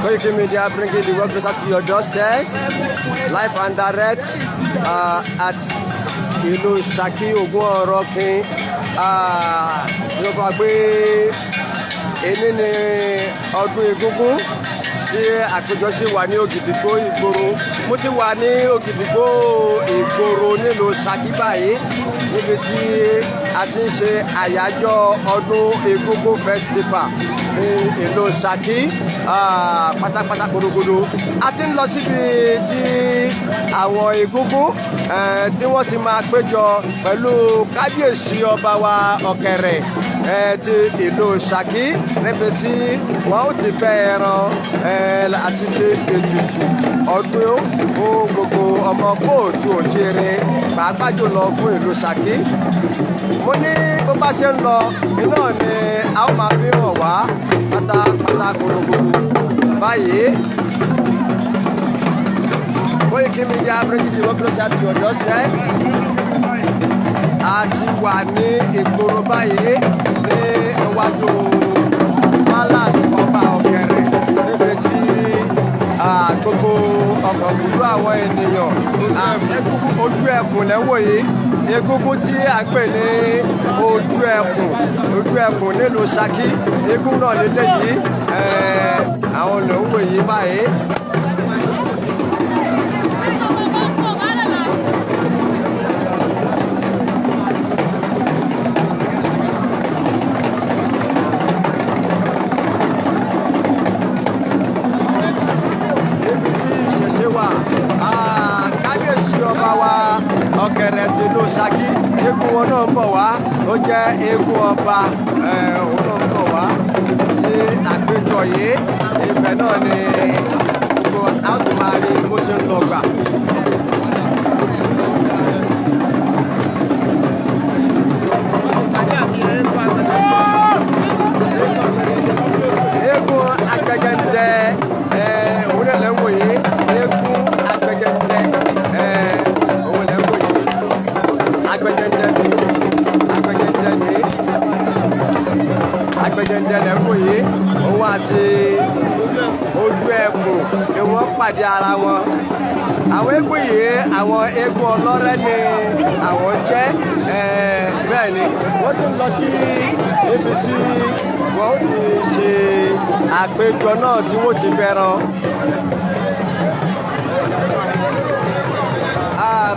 Koiki Media bringing the work closer to your doorstep, live and direct at ìlú Ṣakí Ògún Ọ̀rọ̀kin. Ló fà pé èní ni ọdún Egúngún tí àpéjọ sì wà ní Ògìdìgbò ìgboro. Mo ti wà ní Ògìdìgbò ìgboro nílùú Ṣakí báyìí, níbi tí a ti ń ṣe àyájọ́ ọdún Egúngún festival ní ìlú Ṣakí pátápátá gbòdògbòdò. A ti ń lọ síbi tí àwọn egúngún tí wọ́n ti máa péjọ pẹ̀lú kábíyèsí ọba wa Ọ̀kẹ̀rẹ̀ ti ìlú Ṣakí, níbi tí wọ́n ó ti bẹ́ ẹran àti ṣe ètùtù ọdún fún gbogbo ọmọ kóòtù òjìire, pàápàá jùlọ fún ìlú Ṣakí. Mo ní bó bá ṣe ń lọ iná ni a ó máa fi hàn wá pátápátá gbòdògbòdò báyìí. Koiki Media bringing the work closer to your doorstep. A ti wà ní ìgboro báyìí ní iwájú palace ọba Ọ̀kẹ̀rẹ̀, níbi tí gbogbo ọkọ̀ pẹ̀lú àwọn ènìyàn. Egungun ojú ẹkùn lẹ́wọ̀ yìí, egungun tí a pè ní ojú ẹkùn, ojú ẹkùn nílùú Ṣakí, eégún náà lélẹ́yìí, àwọn lòún yìí báyìí. Níbi tí ìṣẹ̀ṣe wà, kábíyèsí ọba wa Ọ̀kẹ̀rẹ̀ tìlú Ṣakí, eégún wọn náà ń bọ̀ wá, tó jẹ́ eégún ọba, òun náà ń bọ̀ wá sí àpéjọ yìí. Ibẹ̀ náà ni gbogbo a ó ti máa rí bó ṣe ń lọ gbà. Eégún agbẹgẹdẹ, òun náà lẹ́ ń wò yìí. Eégún agbẹgẹdẹ, òun lẹ́ ń wò yìí. Agbẹgẹdẹ ni, agbẹgẹdẹ ni, agbẹgẹdẹ lẹ́ ń wò yìí. Òun àti ojú ẹkùn ni wọ́n pàdé ara wọn. Àwọn eégún yìí, àwọn eégún ọlọ́rẹ́ ni àwọn jẹ́. Bẹ́ẹ̀ ni wọ́n ti ń lọ sí ibi tí wọ́n ti ṣe àpéjọ náà tí wọ́n ti bẹ̀ràn.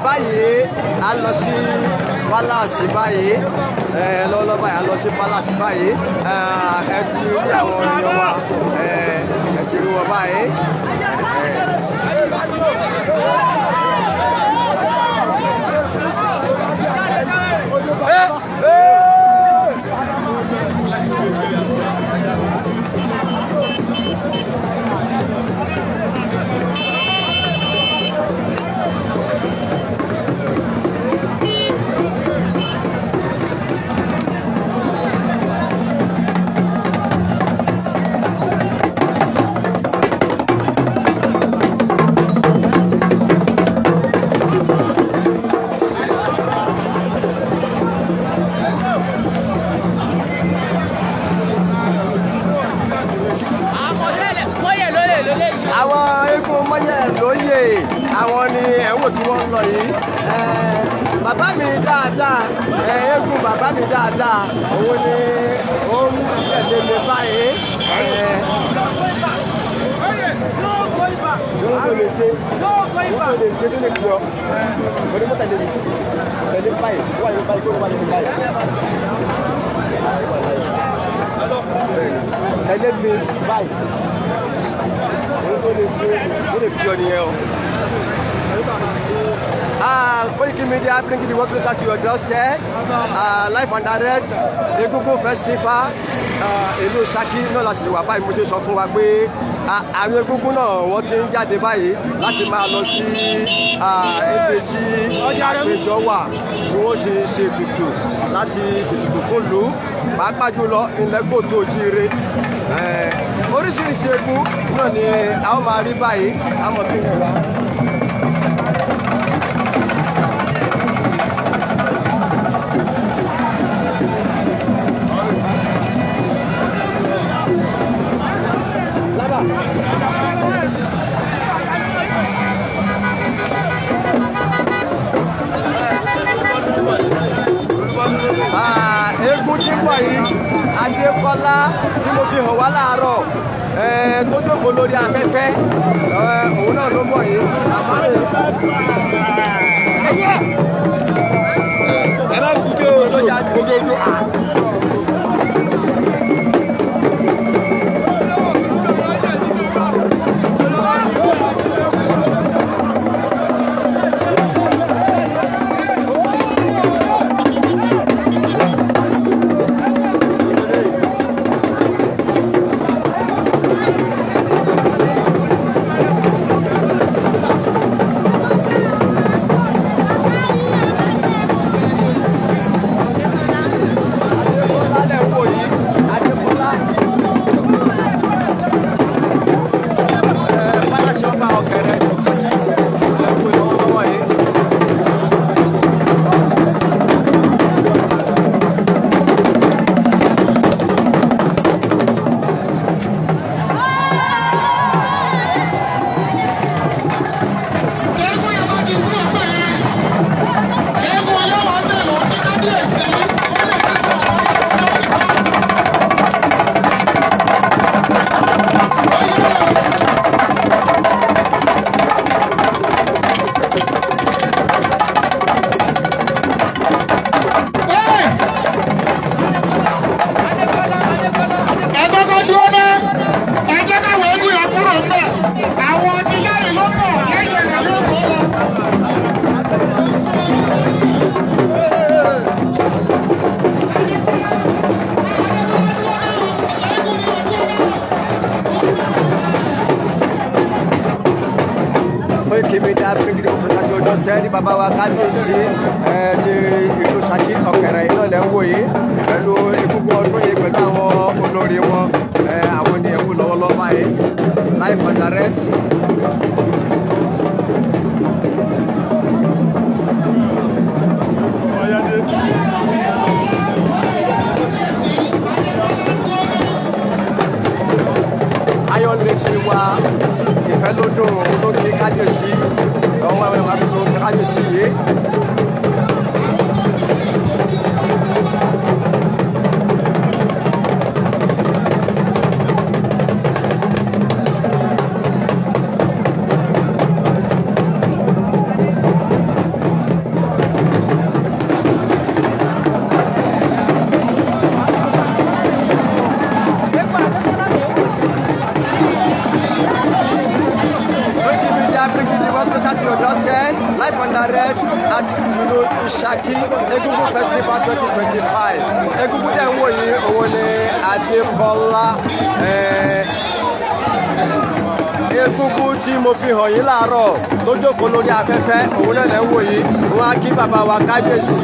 Báyìí a lọ sí palace báyìí, lọ́wọ́lọ́wọ́ báyìí a lọ sí palace báyìí. Ẹ ti rí àwọn èèyàn wa, ẹ ti rí wọn báyìí. Àwọn eégún mọ́yẹ̀ lóye, àwọn ni ẹ̀wò tí wọ́n ń lọ yìí. Bàbá mi dáadáa, eégún bàbá mi dáadáa, òun ni ó ń tẹ̀lé mi báyìí. Yóò lè ṣe, yóò lè ṣe nínú ìpìọ́ onímọ̀ tẹ̀lé mi, tẹ̀lé báyìí, wà ní báyìí, kó wà ní báyìí. Tẹ̀lé mi báyìí, ó lè ṣe, ó lè fi ọ nìyẹn o. Koiki Media bringing the work closer to your doorstep. Live and direct, Egungun festival, ìlú Ṣakí náà láti wà báyìí. Mo ṣe sọ fún wa pé àwọn egúngún náà wọ́n ti ń jáde báyìí láti máa lọ sí ibi tí àpéjọ wà tí wọ́n ti ṣe ètùtù, láti ṣètùtù fún ìlú, pàápàá jùlọ ilẹ̀ kóòtù òjíire. Oríṣiríṣi eégún náà ni a ó máa rí báyìí, a mọ̀ bí wọ́n wá. tí ń bọ̀ yìí, Adékọ́lá tí mo fi hàn wá láàárọ̀ tó jókòó lórí afẹ́fẹ́, òun náà ló ń bọ̀ yìí. Ẹ má fi dé o sójà. Adékọ́lá lẹ̀ ń wò yìí, Adékọ́lá. Pálásì ọba Ọ̀kẹ́rẹ́ tuntun lẹ̀ ń wò lọ́wọ́lọ́wọ́ yìí. Tẹ́gùn yẹn bá ti kúrò bẹ́ẹ̀. Eégún ọlọ́wọ́ ṣe lọ kí kábíyèsí. Ó lè fi fún àwọn ọmọ ọlọ́wọ́. Ẹ kọ́kọ́ dúró ná. Ẹ jẹ́ káwọn eégún yẹn kúrò ńbẹ̀. Àwọn ti yáyì ló pọ̀ lẹ́yìn rẹ̀ ló kó lọ. Koiki Media bring the closer to your doorstep. Bàbá wa kábíyèsí ti ìlú Ṣakí Ọ̀kẹ́rẹ́ iná lẹ́ ń wò yìí pẹ̀lú egungun ọdún yìí pẹ̀lú àwọn olórí wọn, àwọn ni ẹ̀ ń wò lọ́wọ́lọ́wọ́ báyìí live and direct. Iron Lady wa ìfẹ́ ló dùn òun ló kí kábíyèsí ọwọ́ àwọn ẹ̀wọ̀n àfẹsọ̀ kábíyèsí yìí. Koiki Media bringing the world closer to your doorstep, live and direct at Ìlú Ìṣakí Egungun Festival 2025. Egungun tẹ̀ ń wò yìí, òun ni Adékọ́lá. Egungun tí mo fi hàn yín láàárọ̀ tó jókòó lórí afẹ́fẹ́, òun náà lẹ̀ ń wò yìí. Wọ́n á kí bàbá wa kábíyèsí.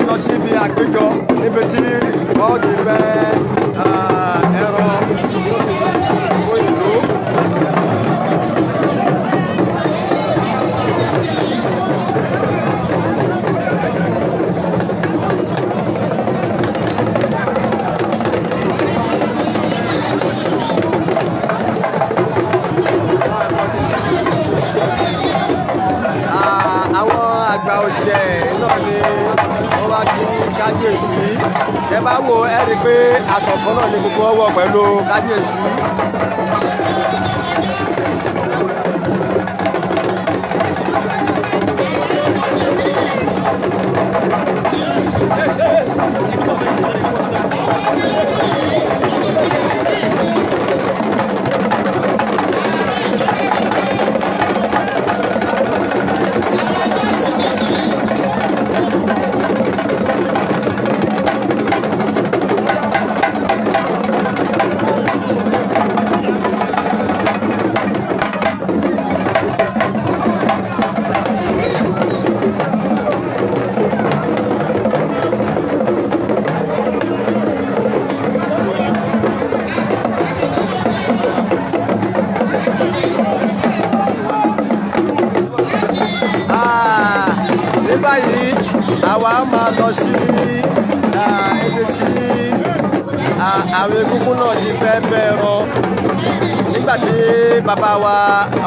lọ síbi àpéjọ níbi tí wọ́n ti fẹ́ ẹ̀rọ tí ó ti fún ìlú. Àwọn àgbà ọ̀jẹ̀ náà ni wọ́n wá kí kábíyèsí. Ẹ bá wo, ẹ rí i pé aṣọ kan náà ni gbogbo wọn wọ̀ pẹ̀lú kábíyèsí. Ah, ní báyìí àwa máa lọ sí ibi tí àwọn egúngún náà ti fẹ́ bẹ̀rọ nígbà tí bàbá wa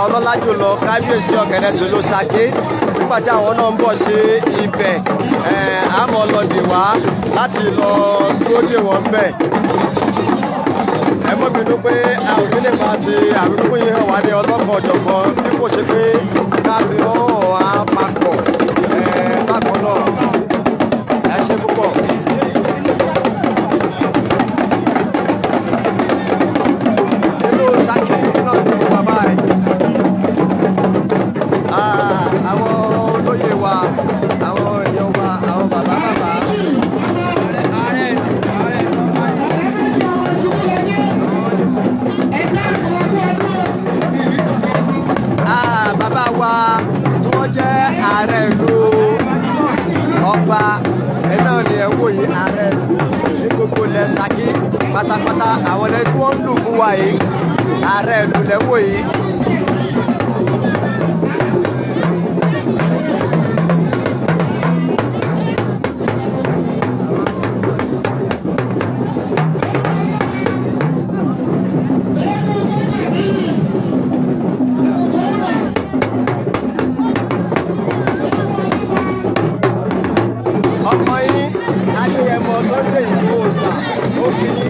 ọlọ́lá jùlọ kábíyèsí Ọ̀kẹ́rẹ́ tòló Ṣakí, nígbà tí àwọn náà ń bọ̀ sí ibẹ̀, àmọ́ lọ dè wá láti lọ dúró dè wọ́n bẹ̀. Ẹ mọ́ bínú pé a ò ní lè máa fi àwọn egúngún yìí hàn wá ní ọlọ́kan ọ̀jọ̀kan bí kò ṣe pé ká fi hàn wá papọ̀ bákan náà. Ẹ ṣe púpọ̀. Inú Ṣakí náà ni mo wà báyìí. Àwọn olóyè wa, àwọn èèyàn wa, àwọn bàbá bàbá. Bàbá wa tí wọ́n jẹ́ ààrẹ ìlú ọba ẹ náà ni ẹ ń wò yìí, ààrẹ ìlú ní gbogbo ilẹ̀ Ṣakí pátápátá, àwọn ẹni tí wọ́n ń lù fún wa yìí, ààrẹ ìlú lẹ́ ń wò yìí. Ọmọ yín Adéyẹmọ Sunday Igboho Òòṣà ó fi yín.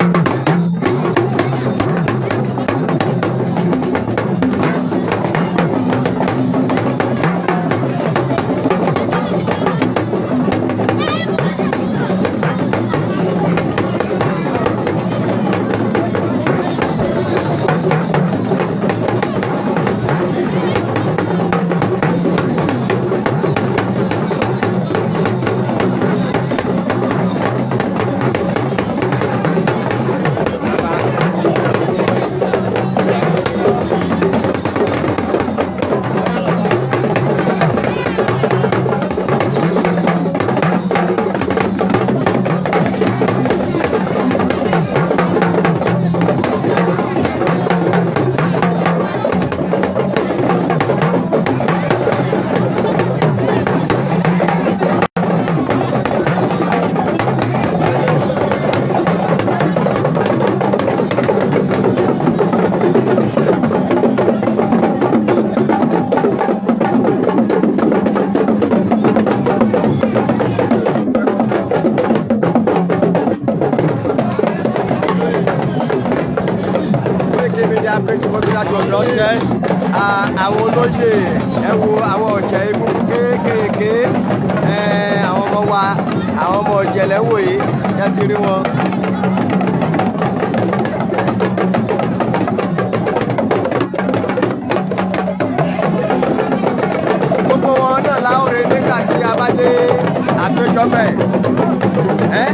Koiki Media bring you láti ọ̀dọ̀ ọ̀sẹ̀. Àwọn olóyè, ẹ wo àwọn ọ̀jẹ̀ egungun kéékèèké, àwọn ọmọ wa, àwọn ọmọ ọ̀jẹ̀ lẹ́wọ̀ yìí, ẹ ti rí wọn. Gbogbo wọn náà láwòrán nígbà tí a bá dé àpéjọ bẹ́ẹ̀. Ẹ́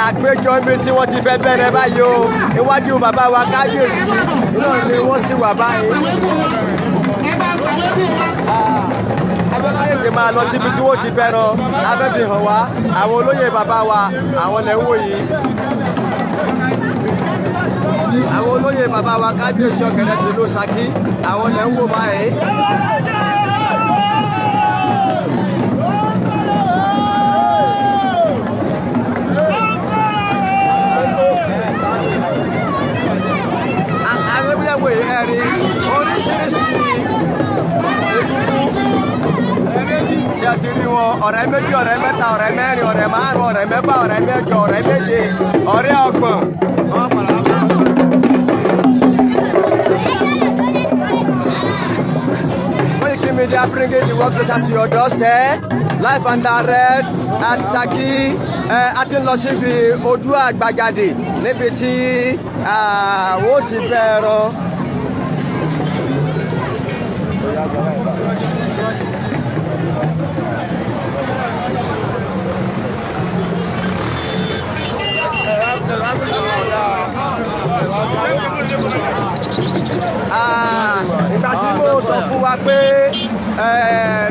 Àpéjọ ibi tí wọ́n ti fẹ́ bẹ̀rẹ̀ báyìí o. Iwájú bàbá wa kábíyèsí náà ni wọ́n sì wà báyìí. Abẹ́láyè ti máa lọ síbi tí wọ́n ti bẹ̀rẹ̀ abẹ́ fi hàn wá àwọn olóyè bàbá wa, àwọn lẹ̀ ń wò yìí. Àwọn olóyè bàbá wa kábíyèsí Ọ̀kẹ̀rẹ̀ tìlú Ṣakí, àwọn lẹ̀ ń wò báyìí. Àwọn ewúrẹ́wò yìí, ẹ̀rí oríṣiríṣi egungun tí a ti rí wọn: ọ̀rẹ́ méjì, ọ̀rẹ́ mẹ́ta, ọ̀rẹ́ mẹ́rin, ọ̀rẹ́ márùn, ọ̀rẹ́ mẹ́fà, ọ̀rẹ́ mẹ́jọ, ọ̀rẹ́ méje, ọ̀rẹ́ 30. Koiki Media, bringing the work closer to your doorstep, live and direct at Saki. A ti ń lọ síbi ojú àgbàgàdì níbi tí wọ́n ti bẹ̀rọ. Ìgbà tí mo sọ fún wa pé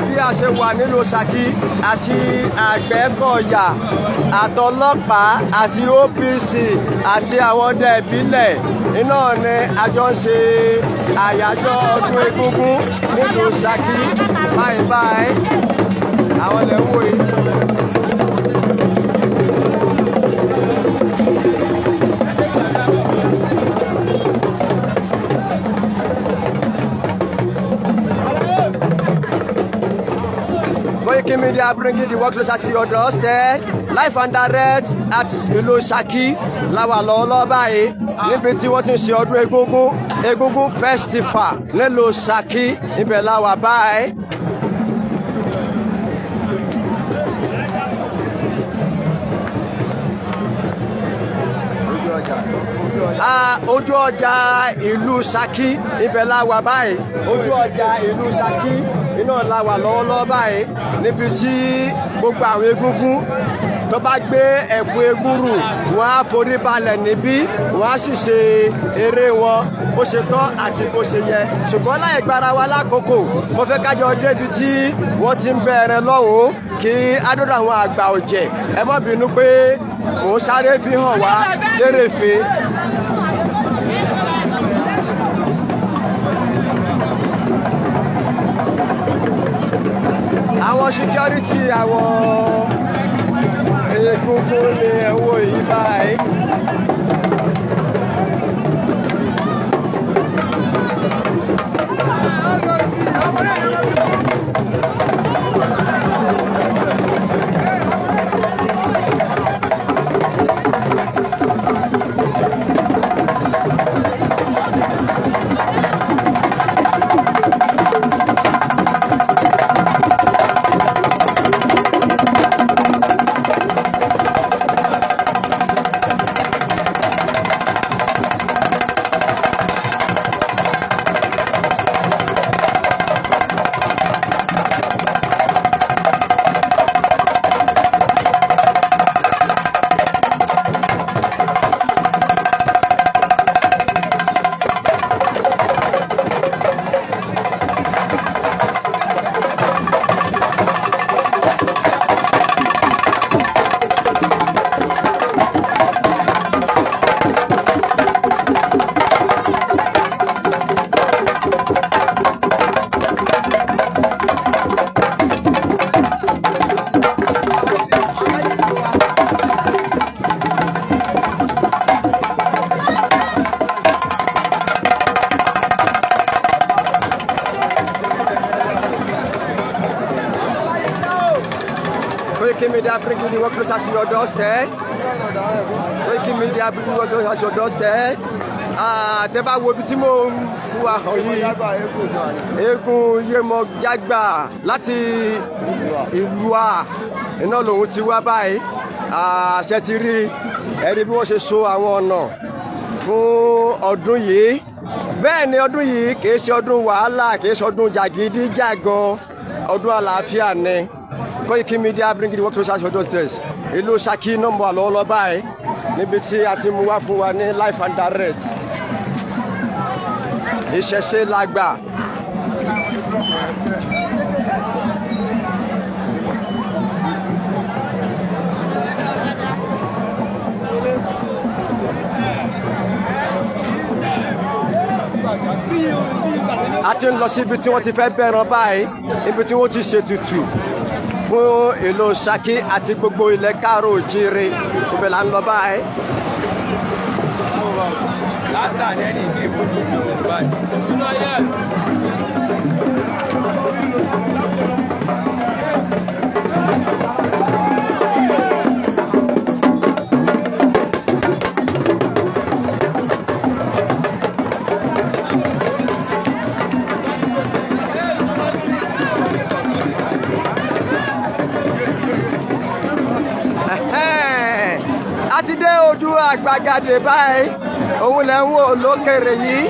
bí a ṣe wà nílùú Ṣakí àti Àgbẹ̀kọ̀yà àtọlọ́pàá àti OPC àti àwọn ọdẹ ìbílẹ̀ iná ni a jọ ń ṣe àyájọ́ ọdún Egúngún nílùú Ṣakí báyìí báyìí. Àwọn ilẹ̀ ń wò yìí. Koiki Media, bringing the work closer to your doorstep, live and direct at ìlú Ṣakí láwa lọ́wọ́lọ́wọ́ báyìí, níbi tí wọ́n ti ń ṣe ọdún Egúngún, Egúngún Festival nílùú Ṣakí, ibẹ̀ láwa báyìí. Ojú ọjà ìlú Ṣakí, ibẹ̀ la wà báyìí. Ojú ọjà ìlú Ṣakí iná la wà lọ́wọ́lọ́wọ́ báyìí, níbi tí gbogbo àwọn egúngún tó bá gbé ẹ̀kú eégún rù, wọ́n á forí balẹ̀ níbí, wọ́n á sì ṣe eré wọn bó ṣe tọ́ àti bó ṣe yẹ. Ṣùgbọ́n láì gbára wa lákòókò, mo fẹ́ kájọ débi tí wọ́n ti ń bẹ̀rẹ̀ lọ́hùn-ún, kí adọ́dọ̀ àwọn àgbà ọ̀jẹ̀. Ẹ má bínú pé mò ń sáré fi hàn wá lérèfé. Àwọn security àwọn egungun ni ẹ wò yìí báyìí. Koiki Media, bringing the work closer to your doorstep. Koiki Media, bringing the work closer to your doorstep. Ah, tẹ́ bá wo ibi tí mò ń fún wa hàn yìí, eégún Yemọjágbà láti ìlú à iná lòun ti wá báyìí. Àṣẹ ti rí ẹ̀rí bí wọ́n ṣe so àwọn ọ̀nà fún ọdún yìí. Bẹ́ẹ̀ ni ọdún yìí kìí ṣe ọdún wàhálà, kìí ṣe ọdún jàgídíjàgan, ọdún àlàáfíà ni. Koiki Media bringing the work closer to your doorstep. Ìlú Ṣakí nọ́mbà lọ́wọ́lọ́wọ́ báyìí níbi tí a ti mú wá fún wa ní live and direct. Ìṣẹ̀ṣe làgbà. A ti ń lọ síbi tí wọ́n ti fẹ́ bẹ̀ràn báyìí, ibi tí wọ́n ti ṣètùtù fún ìlú Ṣakí àti gbogbo ilẹ̀ káàró òjíire. Ibẹ̀ là ń lọ báyìí. Látàní ẹni ìdí ìfojú ìlú báyìí. Ẹ̀hẹ́n. A ti dé ojú àgbàgàdé báyìí, òun lẹ̀ ń wò lókèrè yìí.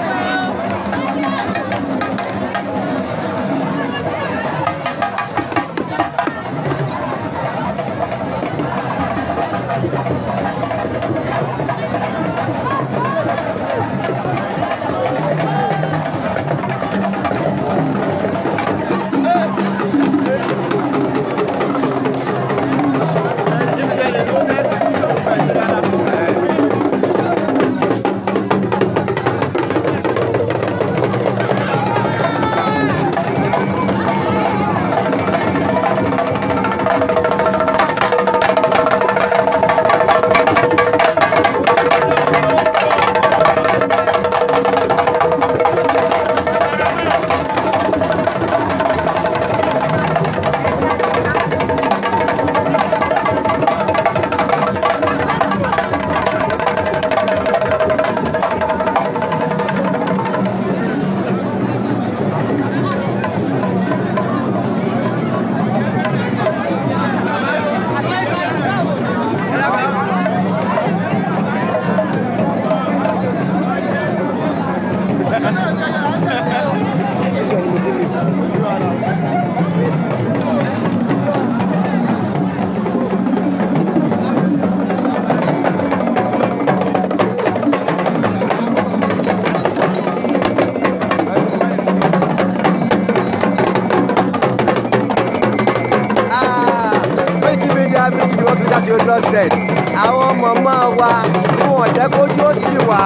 Ah, Koiki Media bring the work closer to your doorstep. Àwọn mọ̀mọ́ wa tí wọ́n jẹ́ kójú ó ti wà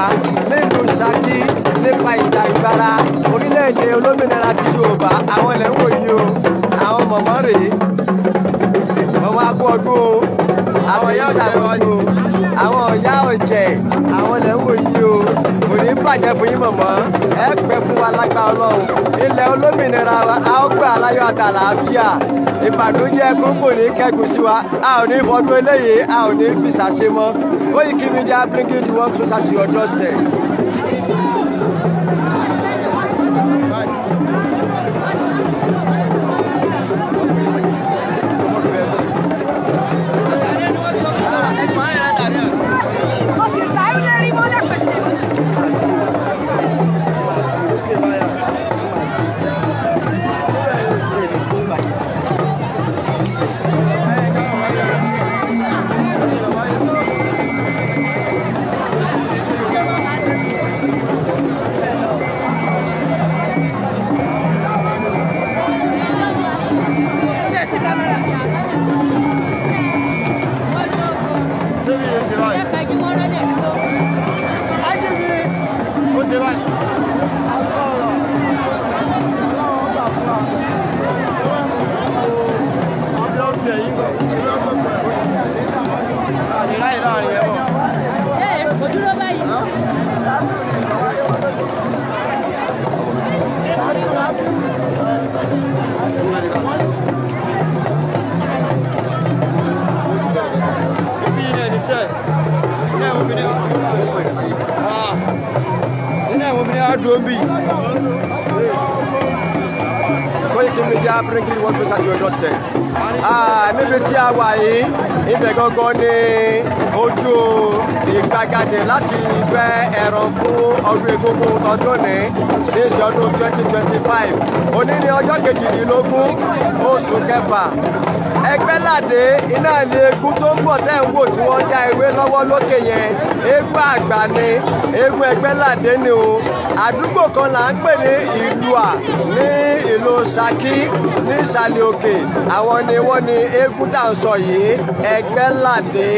nílùú Ṣakí nípa ìjà ìgbára orílẹ̀-èdè olómìnira ti Yorùbá, àwọn ilẹ̀ ń wò yìí o. Àwọn mọ̀mọ́ rèé, ọmọ akú ọdún o, àwọn ìyá ìṣàkóso o, àwọn ìyá ọ̀jẹ̀, àwọn ilẹ̀ ń wò yìí o. Kò ní bàjẹ́ fún yín mọ̀mọ́, ẹ pẹ́ fún wa lágbára Ọlọ́run. Ilẹ̀ olómìnira wa, a ó gbà láyọ̀ àtàlàáfíà. Ìbànújẹ́ ẹkún kò ní kẹ́gùn sí wa, a ò ní fọdún eléyìí, a ò ní fi ṣàṣe mọ́. Koiki Media bringing the work closer to your doorstep. Koiki Media bringing the work closer to your doorstep. Ah, níbi tí a wà yìí, ibẹ̀ gangan ni ojú ìgbàgàdé láti gbẹ́ ẹran fún ọdún Egúngún ọdún ní ní ṣe ọdún 2025. Òní ni ọjọ́ 18 oṣù kẹfà. Ẹgbẹ́ládé iná ní eégún tó ń bọ̀ tẹ́ ń wò tí wọ́n já ewé lọ́wọ́ lókè yẹn. Eégún àgbà ni eégún Ẹgbẹ́ládé ni o. Àdúgbò kan là ń pè ní Ìlúà ní ìlú Ṣakí ní ìsàlẹ̀ òkè. Àwọn ni wọ́n ní eégún tá à ń sọ yìí, Ẹgbẹ́ládé.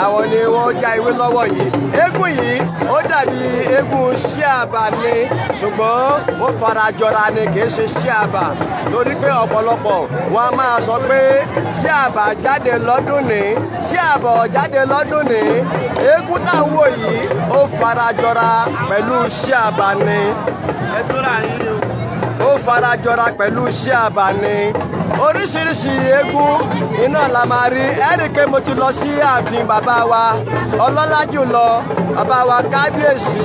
Àwọn ni wọ́n já ewé lọ́wọ́ yìí. Eégún yìí ó dàbí eégún ṣíàbà ni, ṣùgbọ́n wọ́n fara jọra ni, kì í ṣe ṣíàbà, torí pé ọ̀pọ̀lọpọ̀ wọn a máa sọ pé ṣíàbà jáde lọ́dún ní, ṣíàbà ò jáde lọ́dún ní. Eégún tá à ń wò yìí ó fara jọra pẹ̀lú ṣíàbà ni, ó fara jọra pẹ̀lú ṣíàbà ni. Oríṣiríṣi eégún iná la máa rí. Ẹ rí i pé mo ti lọ sí ààfin bàbá wa ọlọ́lá jùlọ, bàbá wa kábíyèsí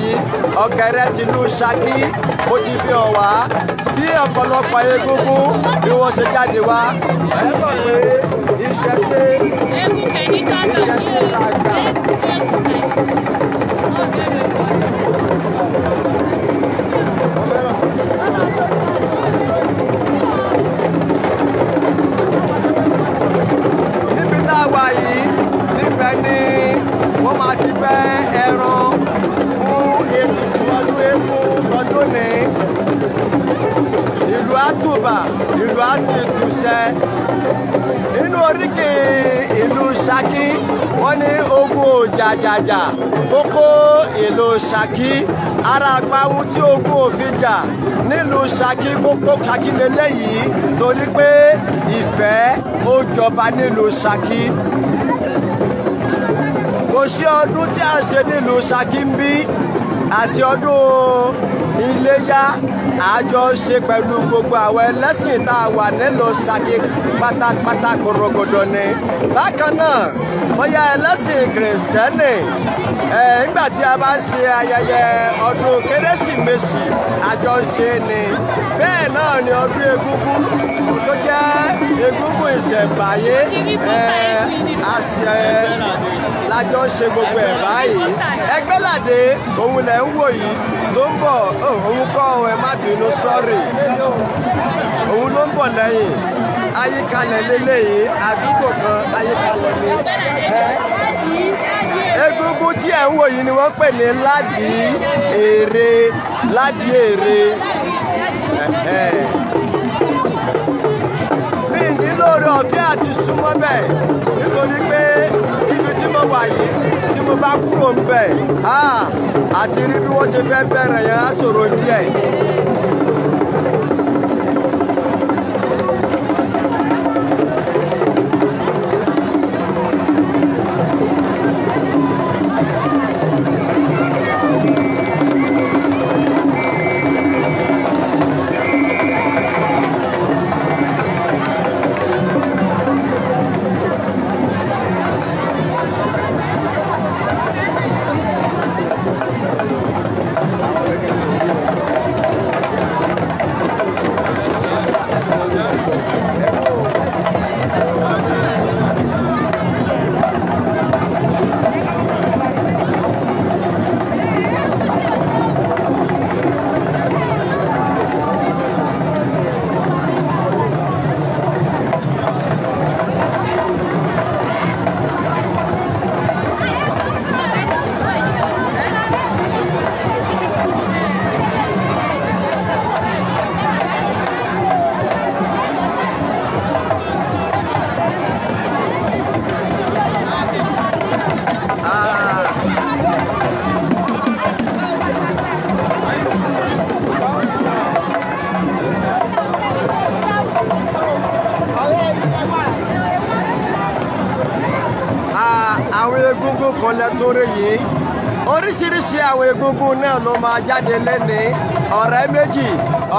Ọ̀kẹ́rẹ́ tìlú Ṣakí. Mo ti fi hàn wá bí ọ̀pọ̀lọpọ̀ egúngún bí wọ́n ṣe jáde wá. Ẹ mọ̀ pé ìṣẹ̀ṣe Eégún kẹ́ni kàkà ní o. Eégún kẹ́ni. Níbi tá a wà yìí, níbẹ̀ ni wọ́n máa ti bẹ́ ẹran fún ètùtù ọdún eégún ọdún ní. Ìlú àtùbà, ìlú á sì túṣẹ. Nínú oríkì ìlú Ṣakí, wọ́n ní ogun òjàjàjà kókó ìlú Ṣakí. Ara àpáwọn tí ogun òfin jà nílùú Ṣakí kókó Ṣakí lélẹ́yìí, torí pé ìfẹ́ ó jọba nílùú Ṣakí. Kò sí ọdún tí a ṣe nílùú Ṣakí ń bí àti ọdún Iléyá, àjọ ṣe pẹ̀lú gbogbo àwọn ẹlẹ́sìn tá a wà nílùú Ṣakí pátápátá korogodo ni. Bákan náà, bóyá ẹlẹ́sìn Kìrìsìtẹ́nì ẹ̀, nígbà tí a bá ń ṣe ayẹyẹ ọdún Kérésìmesì, àjọ ṣe ni. Bẹ́ẹ̀ náà ni ọdún egúngún tó jẹ́ egúngún ìṣẹ̀ǹbáyé, ẹ̀ àṣẹ lájọ ṣe gbogbo ẹ̀ báyìí. Ẹgbẹ́ládé òun lẹ̀ ń wò yìí tó ń bọ̀. Òun kọ́ ọ, ẹ má bínú, sọ́ọ̀rì, òun ló ń bọ̀ lẹ́yìn. Ayíkalẹ̀ lélẹ́yìí, àdúgbò kan ayíkalẹ̀ ni. Egúngún tí ẹ̀ ń wò yìí ni wọ́n pè ní Ládì Èrè, Ládì Èrè. Mi nílò oore ọ̀fẹ́ àti súnmọ́ bẹ́ẹ̀, nítorí pé ibi tí mo wà yìí, tí mo bá kúrò ń bẹ̀, àti rí bí wọ́n ṣe fẹ́ bẹ̀rẹ̀ yẹn á ṣòro díẹ̀. Àwọn egúngún kan lẹ́tọ́rẹ́ yìí, oríṣiríṣi àwọn egúngún náà ló máa jáde lẹ́ni. Ọ̀rẹ́ méjì,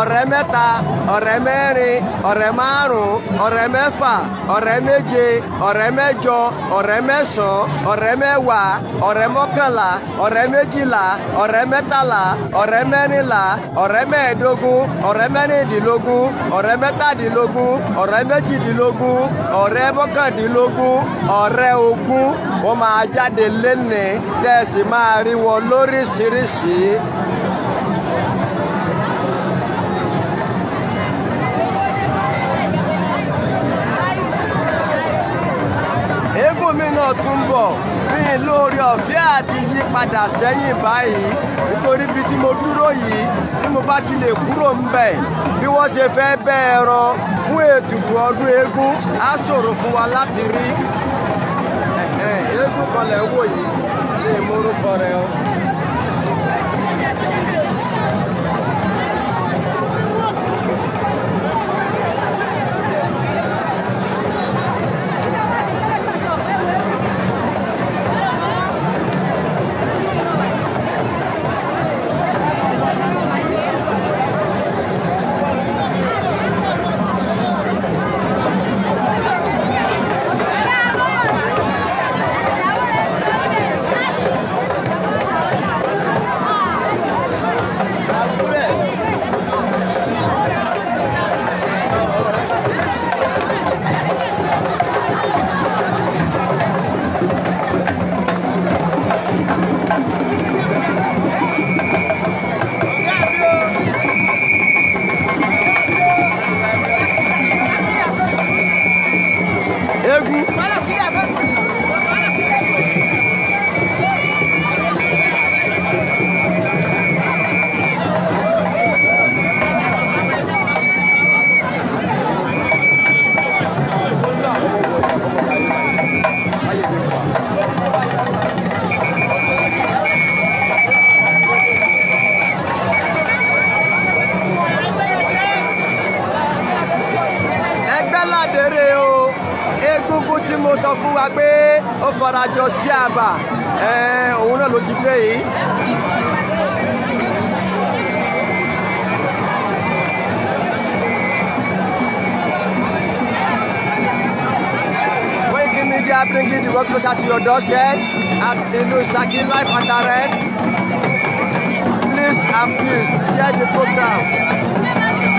ọ̀rẹ́ mẹ́ta, ọ̀rẹ́ mẹ́rin, ọ̀rẹ́ márùn-ún, ọ̀rẹ́ mẹ́fà, ọ̀rẹ́ méje, ọ̀rẹ́ mẹ́jọ, ọ̀rẹ́ mẹ́sàn-án, ọ̀rẹ́ mẹ́wàá, ọ̀rẹ́ mọ́kànlá, ọ̀rẹ́ méjìlá, ọ̀rẹ́ mẹ́tàlá, ọ̀rẹ́ mẹ́rìnlá, ọ̀rẹ́ mẹ́ẹ̀ẹ́dógún, ọ̀rẹ́ mẹ́rìndínlógún, ọ̀rẹ́ mẹ́tàdínlógún, ọ̀rẹ́ méjìdínlógún, ọ̀rẹ́ mọ́kàndínlógún, ọ̀rẹ́ ogún. Wọ́n máa jáde lẹ́ni, tẹ́ẹ̀sì máa rí wọn lóríṣiríṣi. Eégún mi náà tún bọ̀ mí lórí ọ̀fẹ́ àti yípadà sẹ́yìn báyìí, nítorí bí tí mo dúró yìí, tí mo bá ti lè kúrò ń bẹ̀, bí wọ́n ṣe fẹ́ bẹ́ ẹran fún ètùtù ọdún eégún á ṣòro fún wa láti rí. Eégún kan lẹ̀ ń wò yìí ní ìmúrúkọ rẹ̀ o. Eégún. Ẹgbẹ́ ládèrè o, egungun tí mo sọ fún wa pé ó farajọ sí àbà, òun náà ló ti dé yìí. Koiki Media bringing the work closer to your doorstep at Ilu Saki live and direct. Please and please share the program.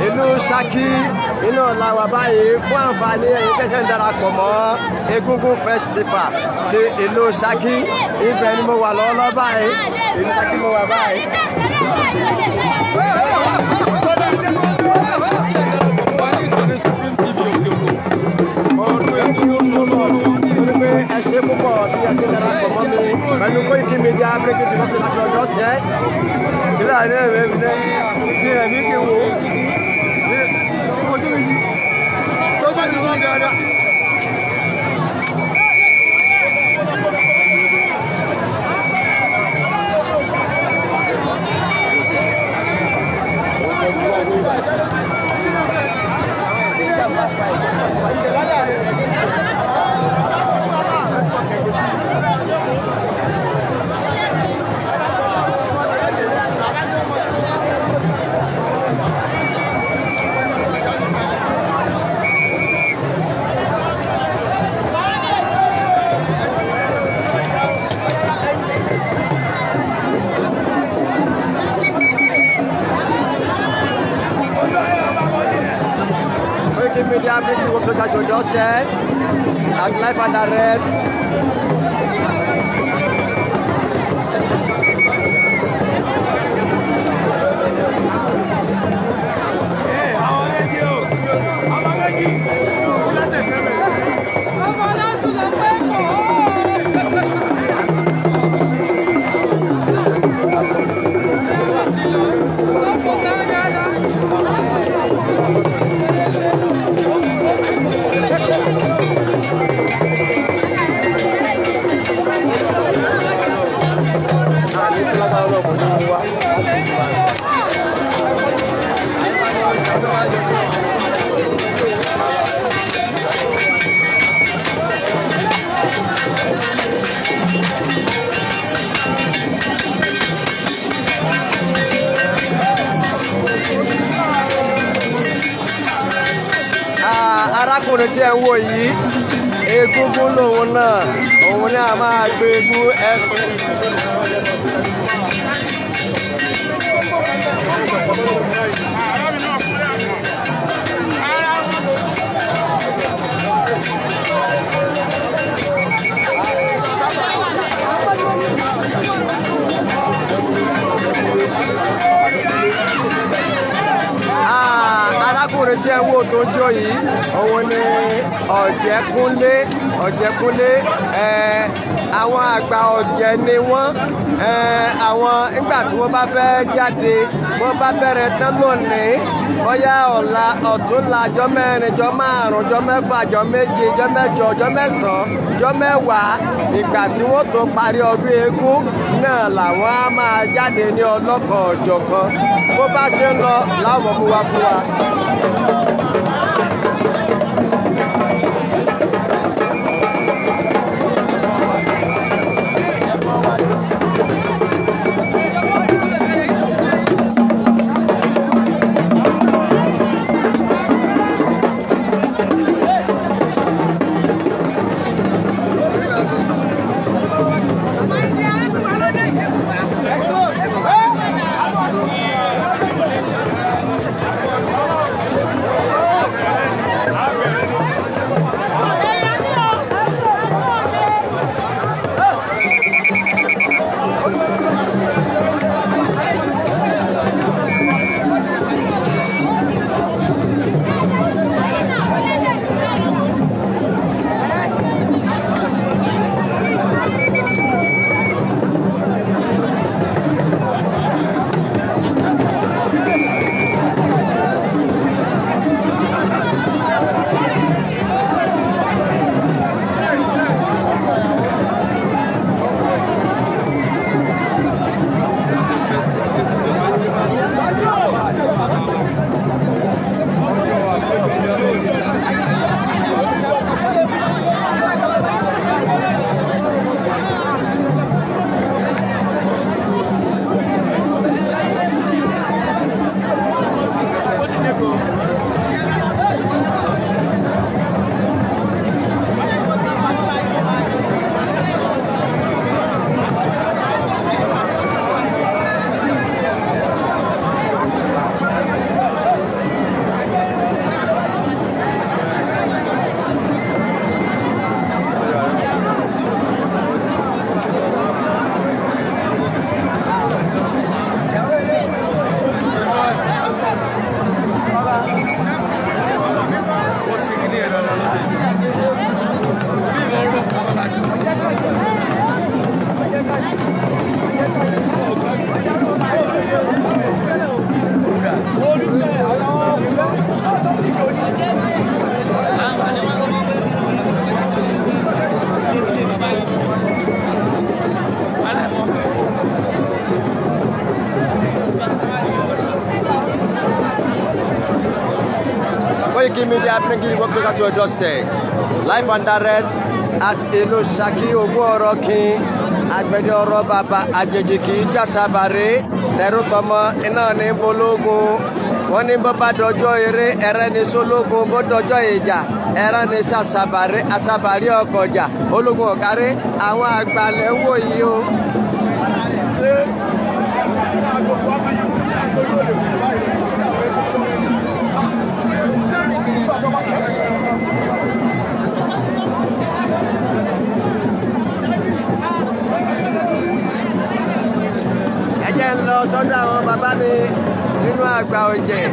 Ìlú Ṣakí iná la wà báyìí. Fún àǹfààní ẹ̀yin tẹ́sẹ̀ ń darapọ̀ mọ́ Egungun Festival ti ìlú Ṣakí, ibẹ̀ ni mo wà lọ́wọ́lọ́wọ́ báyìí. Ìlú Ṣakí mo wà báyìí. Thank you so much. Torí pé ẹ ṣe púpọ̀ tí ẹ ṣe darapọ̀ mọ́ mi pẹ̀lú Koiki Media bringing the work closer to your doorstep. Kílà ní ẹ̀rẹ́ mi ní ẹ̀mí kí n wò ó. Ojú mi sí. Tó bá ti sí dáadáa. doorstep at live and direct. Arákùnrin tí ẹ ń wò yìí, egúngún lòun náà, òun náà máa gbé egún ẹ. Arákùnrin tí ẹ ń wò tó ń jó yìí, òun ni Ọ̀jẹ̀kúnlé. Ọ̀jẹ̀kúnlé, àwọn àgbà ọ̀jẹ̀ ni wọ́n. Àwọn nígbà tí wọ́n bá fẹ́ jáde, wọ́n bá bẹ̀rẹ̀ tán lónìí, bóyá ọ̀la, ọ̀túnla, ọjọ́ mẹ́rin, ọjọ́ márùn-ún, ọjọ́ mẹ́fà, ọjọ́ méje, ọjọ́ mẹ́jọ, ọjọ́ mẹ́sàn-án, ọjọ́ mẹ́wàá, ìgbà tí wọ́n tó parí ọdún eégún náà làwọn á máa jáde ní ọlọ́kan ọ̀jọ̀kan. Bó bá ṣe ń lọ láwọn mú wá fún wa. Koiki Media bringing you closer to your doorstep. Live and direct at Ìlú Ṣakí, Ògún ọ̀rọ̀ kin, àgbẹ̀dẹ ọ̀rọ̀ bàbá, àjèjì kì í jàsábàrè, tẹrú tọmọ iná ní bológun. Wọ́n ní bó bá dọjọ́ eré, ẹrẹ́ ní sólógun, bó dọjọ́ ìjà, ẹrẹ́ ní sàṣàbàrè, àṣàbàrè ọkọ̀jà, ológun ọ̀kárẹ́, àwọn àgbàlẹ̀ ń wò yìí o. lọ sọ́dọ̀ àwọn bàbá mi nínú àgbà ọ̀jẹ̀.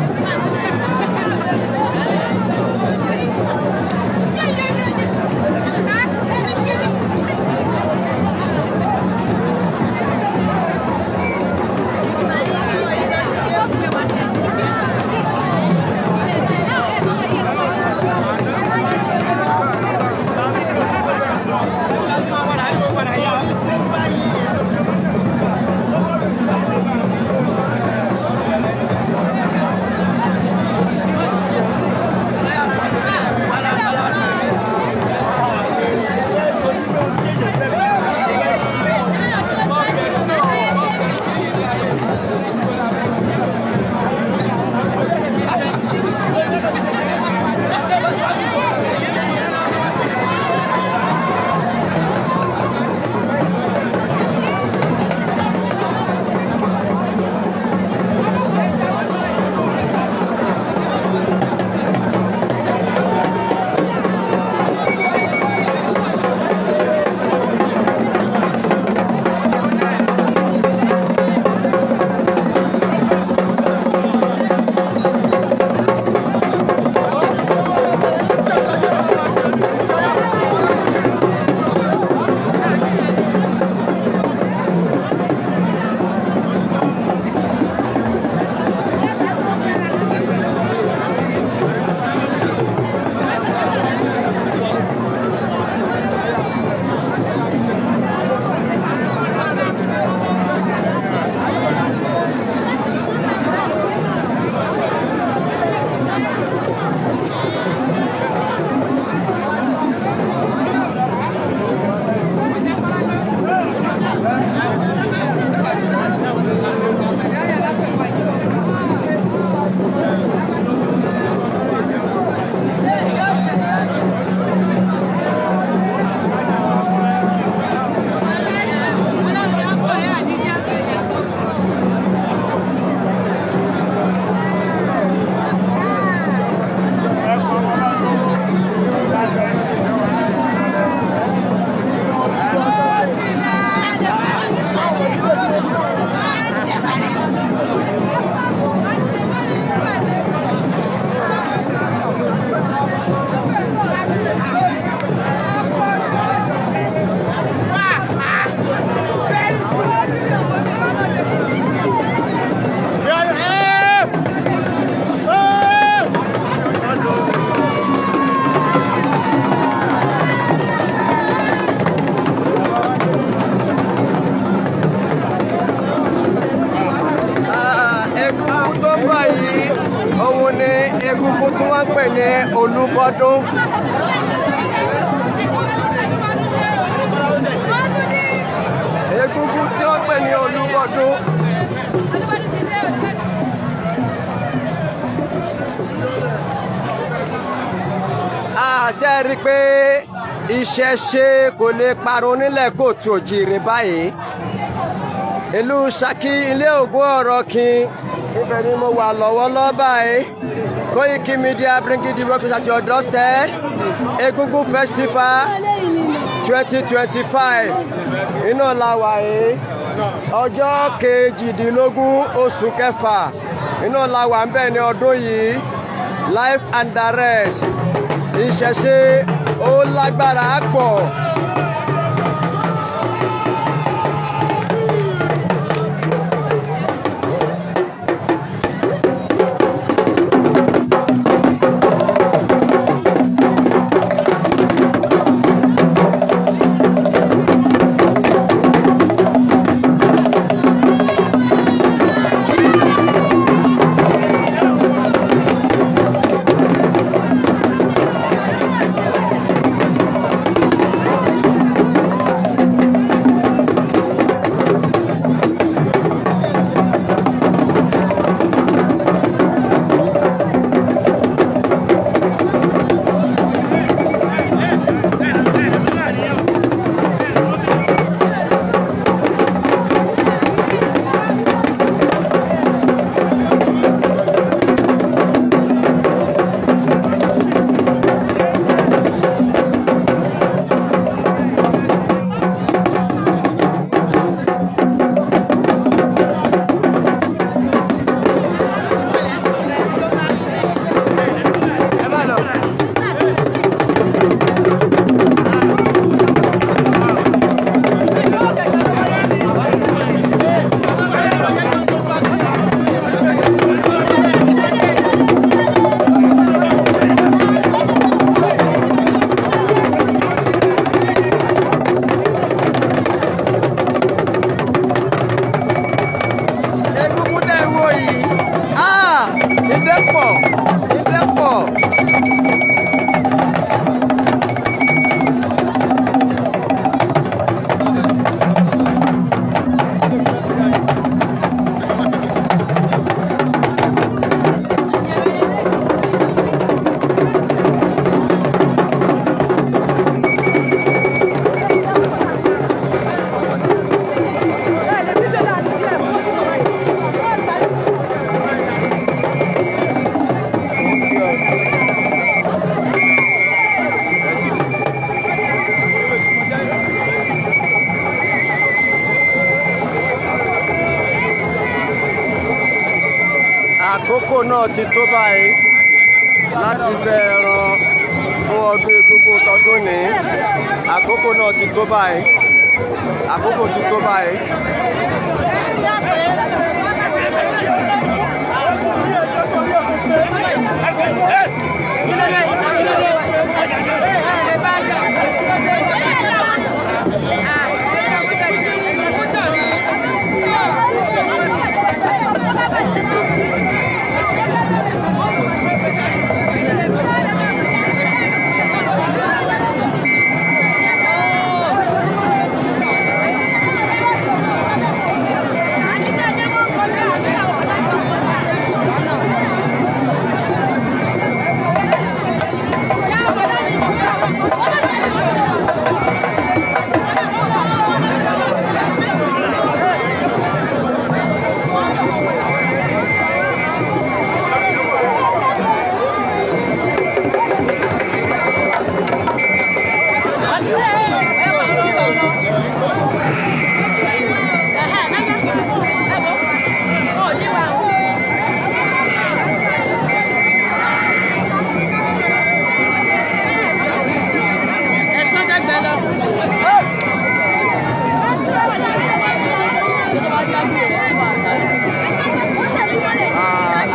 Egungun tó ń bọ̀ yìí, òun ni egungun tí wọ́n ń pè ní Olúbọ́dún. Egungun tí wọ́n ń pè ní Olúbọ́dún. Àṣẹ rí i pé ìṣẹ̀ṣe kò lè parun nílẹ̀ kóòtù òjìrì báyìí. Ìlú Ṣakí, ilé Ògún ọ̀rọ̀ kin, ibẹ̀ ni mo wà lọ́wọ́lọ́wọ́ báyìí. Koiki Media bringing the work at your doorstep. Egungun Festival 2025 iná la wà yìí. Ọjọ́ 18 oṣù kẹfà iná la wà ń bẹ̀ ní ọdún yìí. Live and direct. Ìṣẹ̀ṣe ó lágbára pọ̀. Náà ti tó báyìí láti bẹ́ ẹran fún ọdún Egúngún tọdún ní. Àkókò náà ti tó báyìí. Àkókò ti tó báyìí.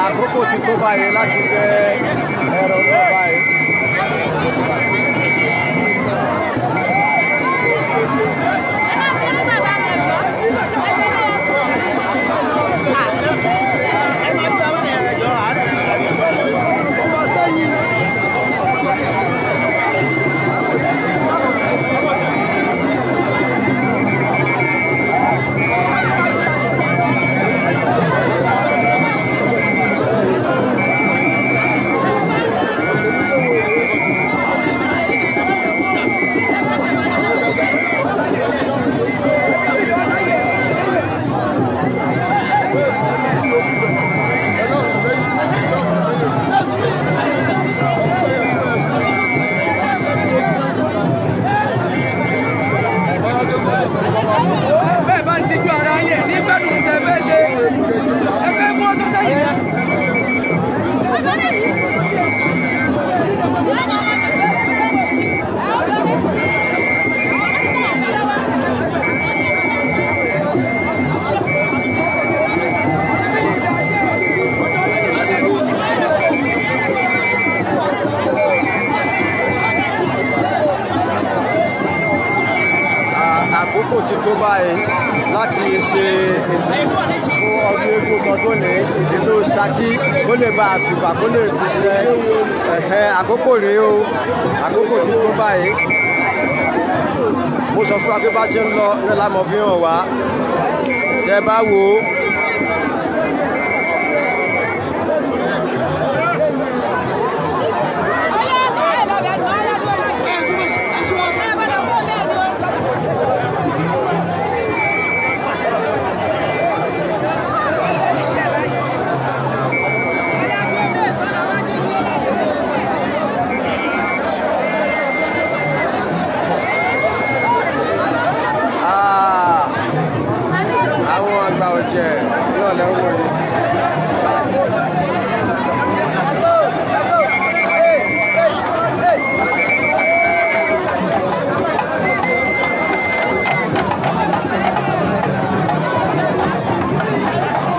Àkókò ti tó báyìí láti bẹ́ ẹran náà báyìí. Bẹ́ẹ̀ bá ń tijú ara yẹn ní gbẹ́dùn tẹ fẹ́ ṣe ẹ fẹ́ gbọ́ sọ́sẹ́ yìí. Àkókò ti tó báyìí láti ṣe ètò fún ọdún eégún tọdún ní ìlú Ṣakí kó lè bá àtùbà kó lè túṣẹ. Ẹ̀hẹ́, àkókò rèé o, àkókò ti tó báyìí. Mo sọ fún wa pé bá ṣe ń lọ ní lámọ̀ fi hàn wá tẹ bá wò ó. Àwọn àgbà ọ̀jẹ̀ náà lẹ́ ń wò yìí.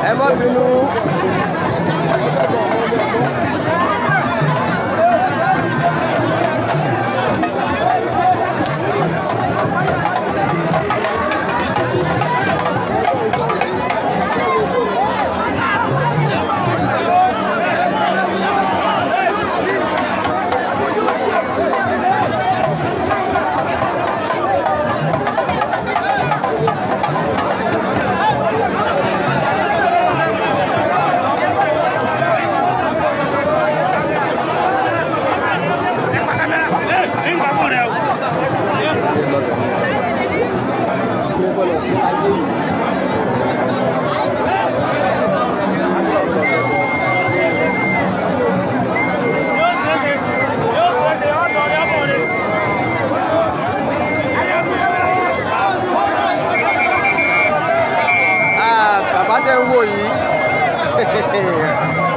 Ẹ má bínú. Bàbá tẹ́ ń wò yìí.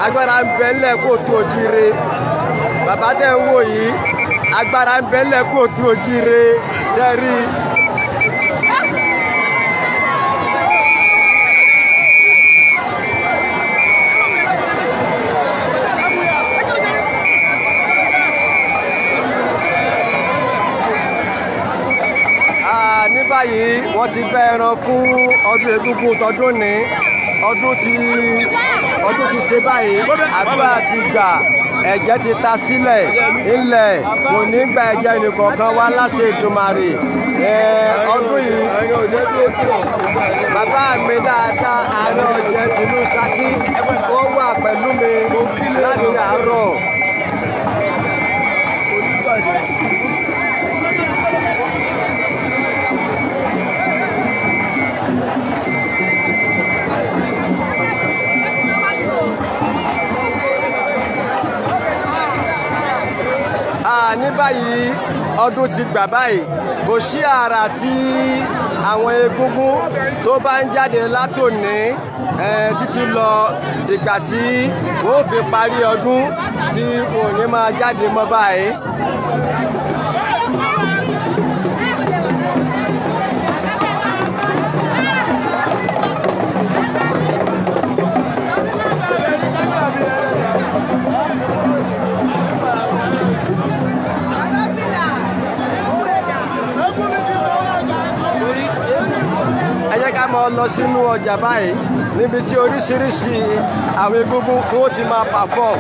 Agbára ń bẹ ńlẹ̀ kó tu òjire. Bàbá tẹ̀ ń wò yìí, agbára ń bẹ ńlẹ̀ kó tu òjire. Sẹ́rí. Ní báyìí wọ́n ti bẹ́ ẹran fún ọdún egúngún tọdún ní ọdún ti ṣe báyìí. Àdúrà ti gbà, ẹ̀jẹ̀ ti ta sílẹ̀ ilẹ̀, kò ní gba ẹ̀jẹ̀ nìkọ̀ọ̀kan wá láṣẹ Èdùmàrè. Ọdún yìí, bàbá mi dáadáa, ààrẹ ọ̀jẹ̀ tìlú Ṣakí, ó wà pẹ̀lú mi láti àárọ̀. Ní báyìí ọdún ti gbà báyìí, kò sí àrà tí àwọn egúngún tó bá ń jáde látòní títí lọ dìgbà tí wọ́n fi parí ọdún tí wọn ò ní máa jáde mọ́ báyìí. Ẹ jẹ́ ká máa lọ sínú ọjà báyìí níbi tí oríṣiríṣi àwọn egúngún tó ti máa perform.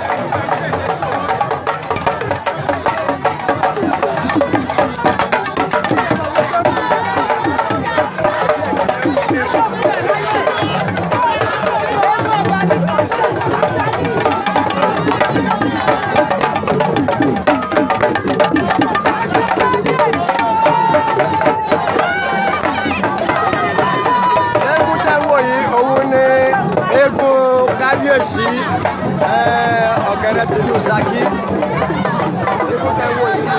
Eégún tẹ́ wò yìí, òun ni eégún kábíyèsí ọ̀kẹ́rẹ́ tìlú Ṣakí. Eégún tẹ́ wò yìí ni.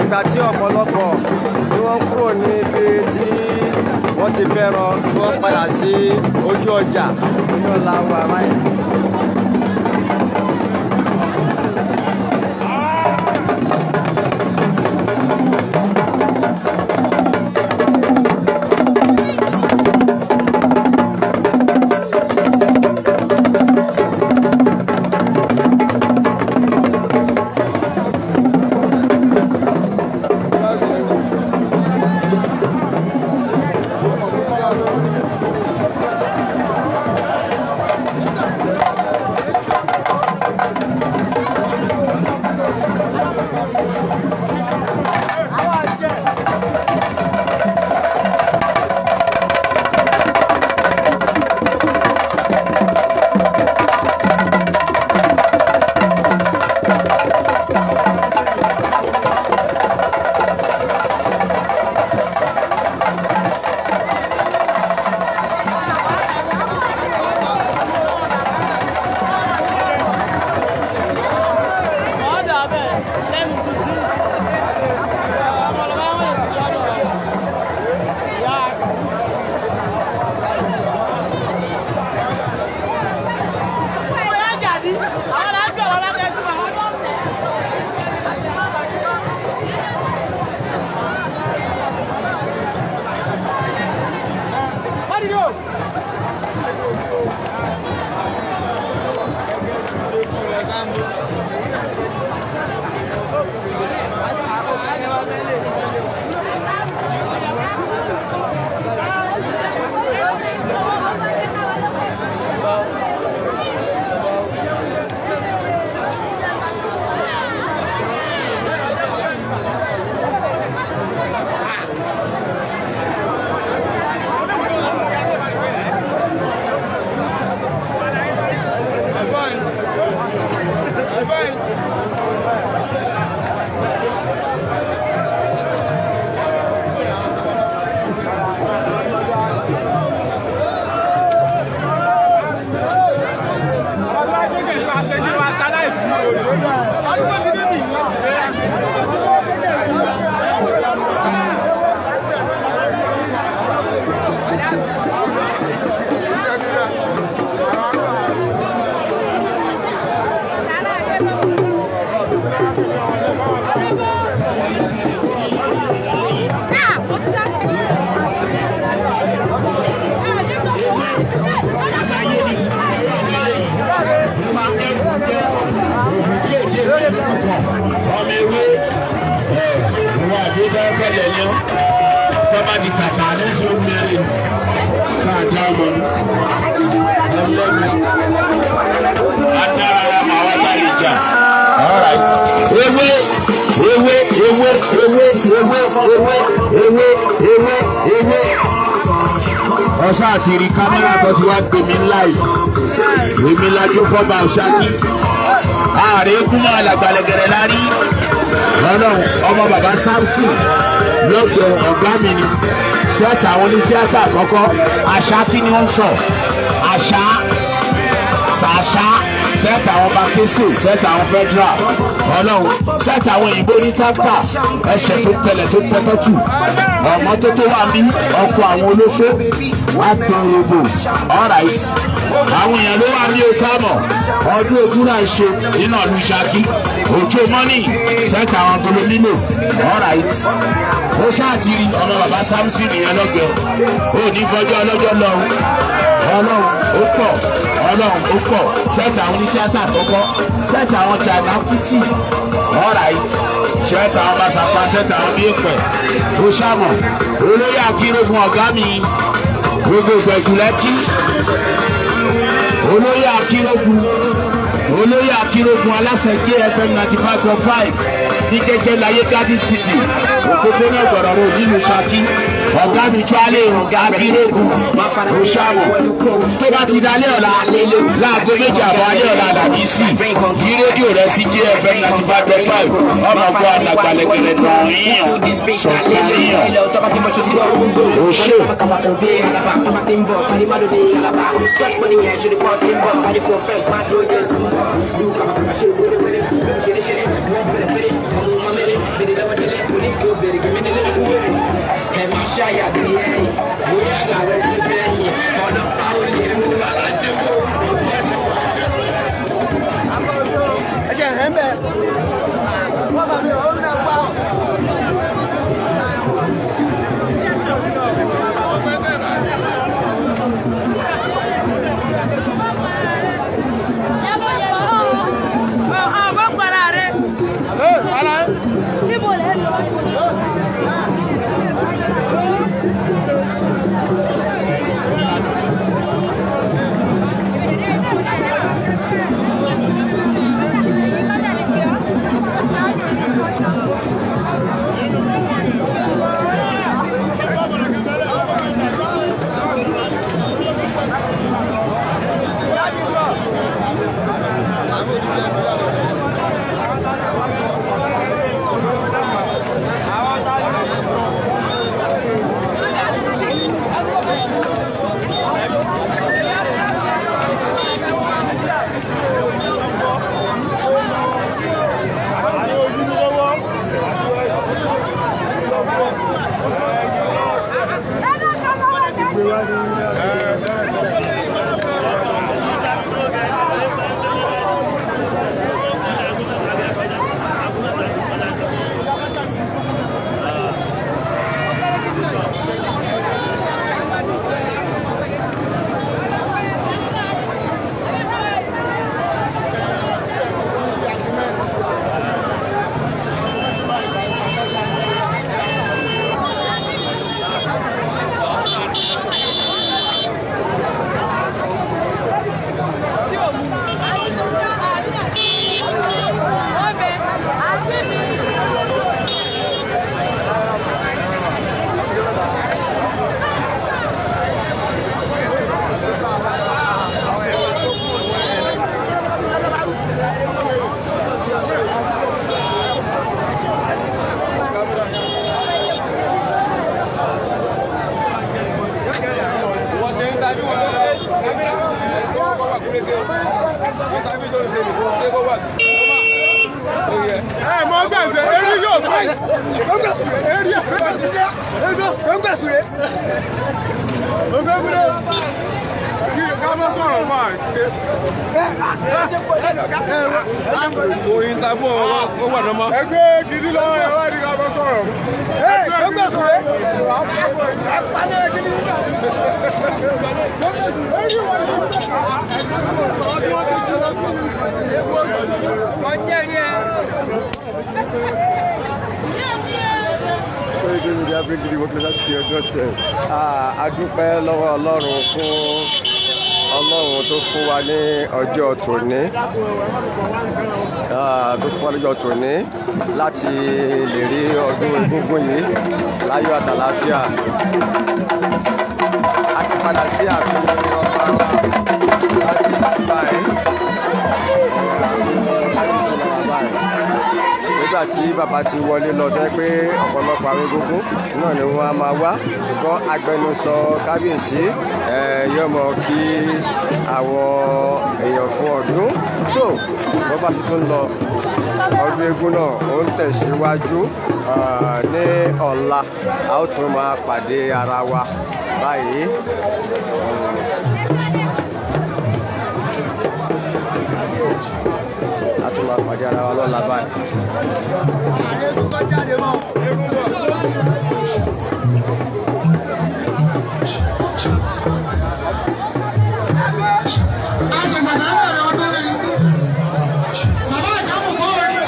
Ìgbà tí ọ̀pọ̀lọpọ̀ tí wọ́n kúrò ní ibi tí wọ́n ti bẹ̀rọ tí wọ́n padà sí ojú ọjà nínú ọ̀la wà báyìí. Ọmọ ewé ìwọ àdúgbò fẹlẹ ní ọ tọ́ba di tàtà ní sóògùn mẹ́rin sáàdá ọmọ ẹlẹ́nu adára wa mà wá bá lè jà. Ewé ewé ewé ewé ewé ewé ewé ewé ewé. Ọ̀sán àti rí kámẹ́rà tó ti wá gbé mi láì èmi lajú fọ́ba Ṣakí ààrẹ kúmọ̀ alàgbàlẹ̀gẹ̀rẹ̀ lárí ọlọ́run ọmọ bàbá Samson lọ́gbẹ̀ ọ̀gá mi ni sẹ́ẹ̀tì àwọn onítíátà àkọ́kọ́ àṣà kí ni wọ́n ń sọ àṣà ṣàṣà sẹ́ẹ̀tì àwọn bakẹ́sì sẹ́ẹ̀tì àwọn federal ọlọ́run sẹ́ẹ̀tì àwọn òyìnbó ní tábà ẹ̀ṣẹ̀ tó tẹlẹ̀ tó tẹ́tọ́ tù ọmọ tó tó wà mí ọkọ̀ àwọn olóṣó wà tó robo alright àwọn èèyàn ló wà ní osámọ̀ ọdún ogun náà ṣe nínú ọdún Ṣakí òjò mọ́nì sẹ́ẹ̀tì àwọn golomino alright ó ṣáà ti rí ọmọ bàbá Samson yẹn lọ́gẹ̀ẹ́ ó ní fọjọ́ ọlọ́jọ́ lọ ọlọ́run ó pọ̀ ọlọ́run ó pọ̀ sẹ́ẹ̀tì àwọn onítíátà àkọ́kọ́ sẹ́ẹ̀tì àwọn China Kuti alright sẹ́ẹ̀tì àwọn basapa sẹ́ẹ̀tì àwọn bíẹ̀pẹ̀ ó ṣàmọ̀ olóyè akérògùn ọ̀gá mi gbogbo ìgbẹ̀jù lẹ́kí olóyè akérògùn olóyè akérògùn aláṣẹ JFM 95.5 ní jẹ́jẹ́ láyé Garden City òpópónà gbọ̀rọ̀ road nílùú Ṣakí ọ̀gá mi tíwálé akérògùn ó ṣàmọ̀ tó bá ti dalẹ́ ọ̀la láago 2:30 alẹ́ ọ̀la làbí sí yí rédíò rẹ sí JFM 95.5 ọmọ gbọ́ alàgbàlẹ̀gẹ̀rẹ̀ tàn yíyàn sọ̀tàn yíyàn ó ṣe. Ẹ jẹ́ ẹ̀ ń bẹ̀. Wọ́n bá mi ò ń bẹ̀ wá. Oyin ta fún ọ, ó wà lọ́mọ. Ẹgbẹ́ gidi lọ́wọ́ ẹ̀ wá ní ká bọ́ sọ̀rọ̀. Koiki Media bring the work closer to your doorstep. A dúpẹ́ lọ́wọ́ Ọlọ́run fún Ọlọ́run tó fún wa ní ọjọ́ tòní, tó fún wa lọ́jọ́ tòní láti lè rí ọdún egúngún yìí láyọ̀ àtàlàáfíà. A ti padà sí ààfin ọba wa láti sí báyìí. Nígbà tí bàbá ti wọlé lọ tẹ́ pé ọ̀pọ̀lọpọ̀ àwọn egúngún náà ni wọ́n á máa wá, ṣùgbọ́n agbẹnusọ kábíyèsí yóò mọ̀ kí àwọn èèyàn fún ọdún tó wọ́n bá tuntun lọ. Ọdún eégún náà ó ń tẹ̀síwájú ní ọ̀la, a ó tún máa pàdé ara wa báyìí. A tún máa pàdé ara wa lọ́la báyìí. Àṣẹ̀ṣẹ̀ fẹ́ bẹ̀rẹ̀ ọdún ni bàbá ìkámù mọ́ orí.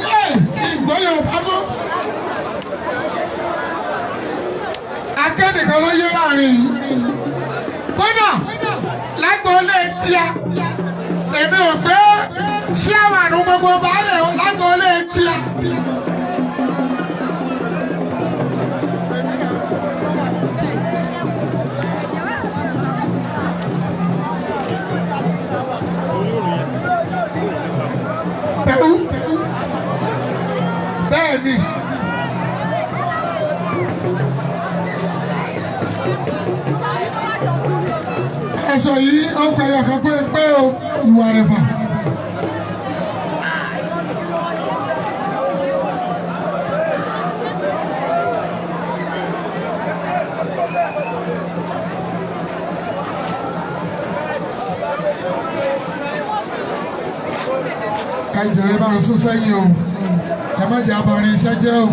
Yé ìgbọ́ Yorùbá mọ́. Akéde kan ló yé láàrin yìí. Kódà lágboolé tíá, èmi ò pé ṣíàmànù gbogbo baálé o lágboolé tíá. Pẹ̀lú bẹ́ẹ̀ ni. Aṣọ yìí ó pẹ̀lú ọ̀kan pé pé o ìwà rẹ̀ fà. Ẹ jọ̀ọ́, ẹ bá ń sún sẹ́yìn o, ẹ má jẹ́ abarin iṣẹ́ jẹ́ o.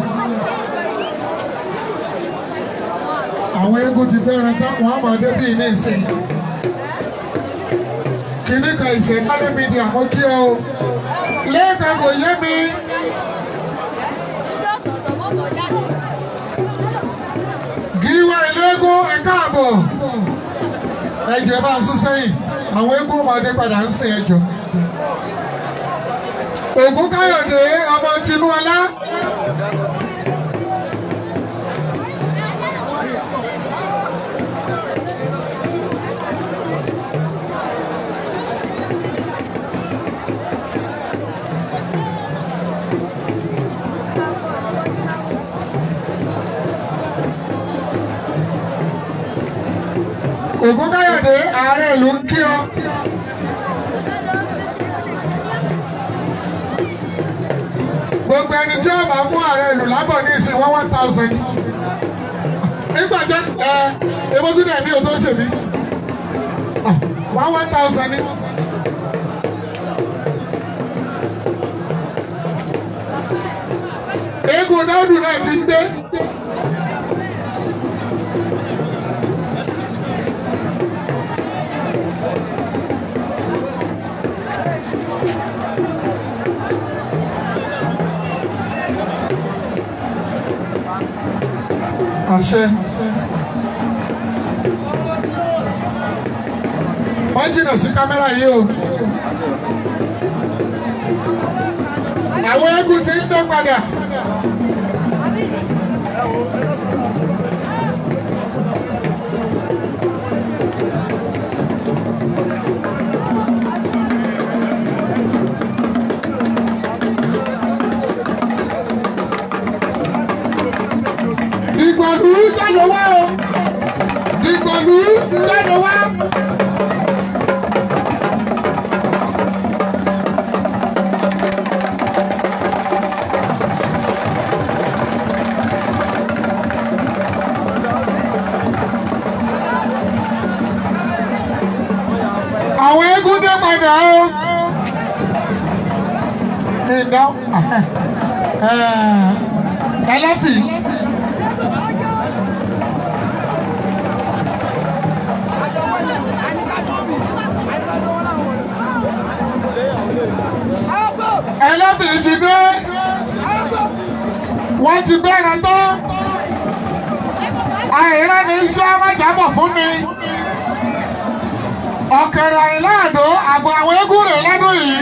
Àwọn eégún ti bẹ̀rẹ̀ tán, wọ́n á máa dé bí ní ìsìn. Kìíní kan ìṣẹ̀dálẹ̀ mi di àmọ́ kí ẹ o. Lẹ́ẹ̀kan kò yé mi. Gíwá ilé-eégún, ẹ káàbọ̀. Ẹ jọ̀ọ́, ẹ bá ń sún sẹ́yìn. Àwọn eégún máa dé padà ń sìn, ẹ jọ̀ọ́. Ògún Káyọ̀dé ọmọ Tinúọlá. Ògún Káyọ̀dé, ààrẹ ìlú ń kí ọ. Gbogbo ẹni tí ó bá fún ààrẹ ìlú lábọ̀ ní ìsìn one one thousand. Nígbà jẹ́ ẹ ebójú náà mi ò tó ṣe mí. One one thousand ni. Eégún Dáúdù náà ti ń dé. Àṣẹ. Wọ́n jìnnà sí kámẹ́rà yìí o. Àwọn eégún ti ń dán padà. Dìgbòlù jáde wá o. Dìgbòlù jáde wá. Padà ó ìdán ẹlẹ́fì. Ẹlẹ́fì ti dé, wọ́n ti bẹ̀rẹ̀ tán. Àìrán ní iṣẹ́ májàmọ̀ fún mi. Ọ̀kẹ̀rẹ̀ àìláàdó àgọ́ àwọn eégún rẹ̀ lọ́dún yìí.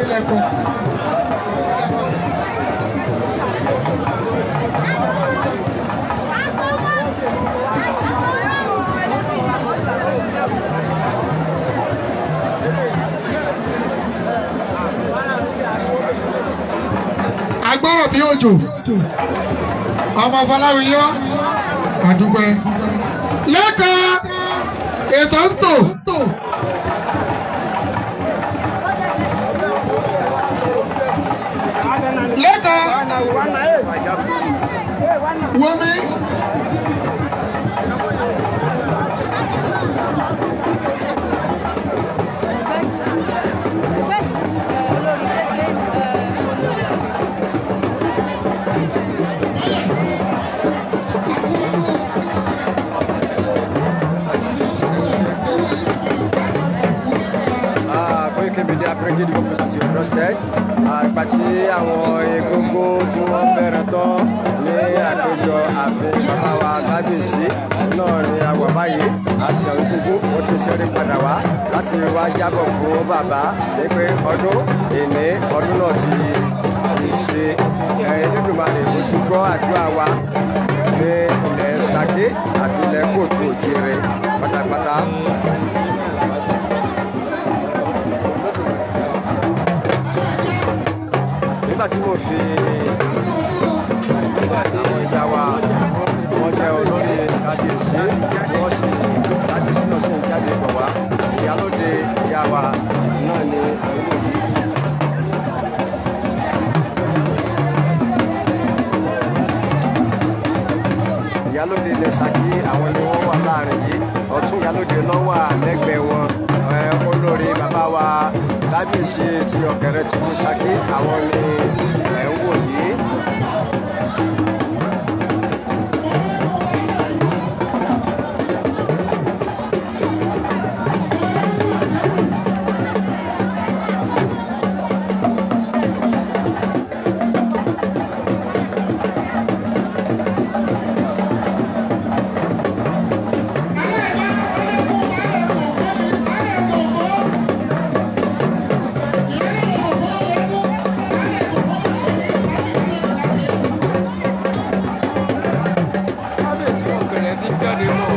Ilẹ̀kùn. Agbọ́rọ̀ bí òjò, ọmọ Fọláwíyọ́ àdúgbò lẹ́kọ̀ọ́ ètò ń tò. Lẹ́kọ̀ọ́ wọmi. Koiki Media bringing the work to your doorstep. Ìgbà tí àwọn egungun tí wọ́n bẹ̀rẹ̀ tán ní àpéjọ ààfin bàbá wa kábíyèsí náà ni a wà báyìí, àti àwọn egungun wọ́n ti ṣeré padà wá láti wá jábọ̀ fún bàbá sí pé ọdún ìní ọdún náà ti ṣe. Elédùmarè ó ti gbọ́ àdúrà wa ní ilẹ̀ Ṣakí àti ilẹ̀ Kóòtù Òjìrè pátápátá. Nígbà tí mo fi àwọn ìyá wa, wọ́n jẹ́ olórí kábíyèsí, tí wọ́n sì kábíyèsí náà sì ń jáde bọ̀ wá, ìyálóde ìyá wa náà ni àwọn yìí. Ìyálóde ilẹ̀ Ṣakí, àwọn ni wọ́n wà láàrin yìí. Ọ̀tún ìyálóde ló wà lẹ́gbẹ̀ẹ́ wọn. Olórí bàbá wa kábíyèsí ti Ọ̀kẹ̀rẹ̀ tìlú Ṣakí, àwọn ni ẹ̀ ń wò yìí. Kábíyèsí Ọ̀kẹ̀rẹ̀ ti jáde bọ̀.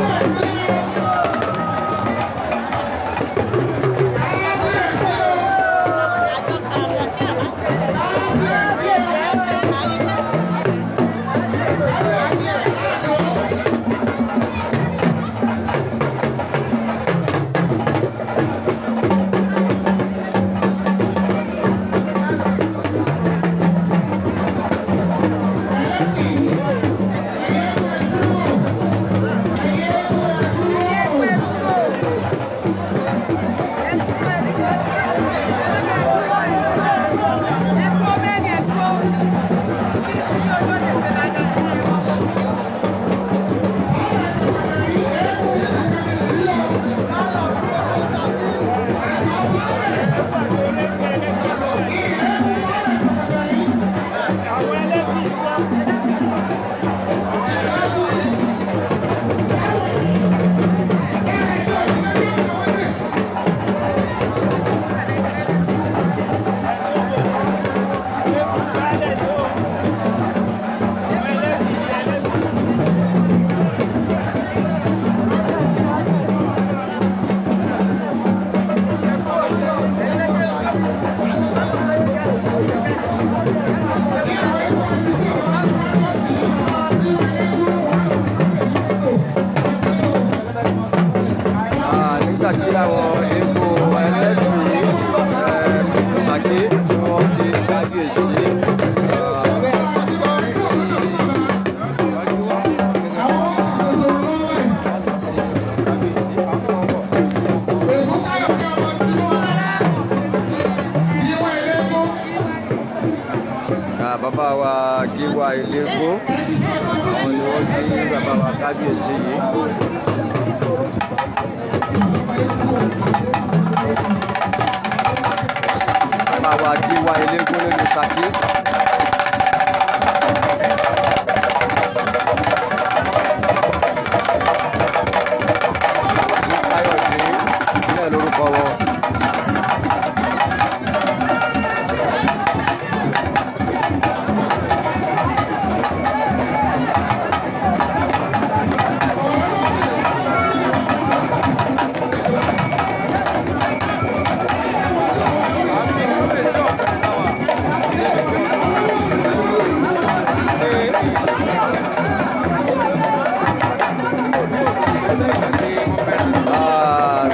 Nígbà tí àwọn eégún ẹlẹ́fìí Ṣakí tí wọ́n kí kábíyèsí. Bàbá wa Gíwá Ilégún, àwọn ni wọ́n kí bàbá wa kábíyèsí yìí. Bàbá wa Gíwá Ilégún nílùú Ṣakí. Káyọ̀dé náà lórúkọ wọn.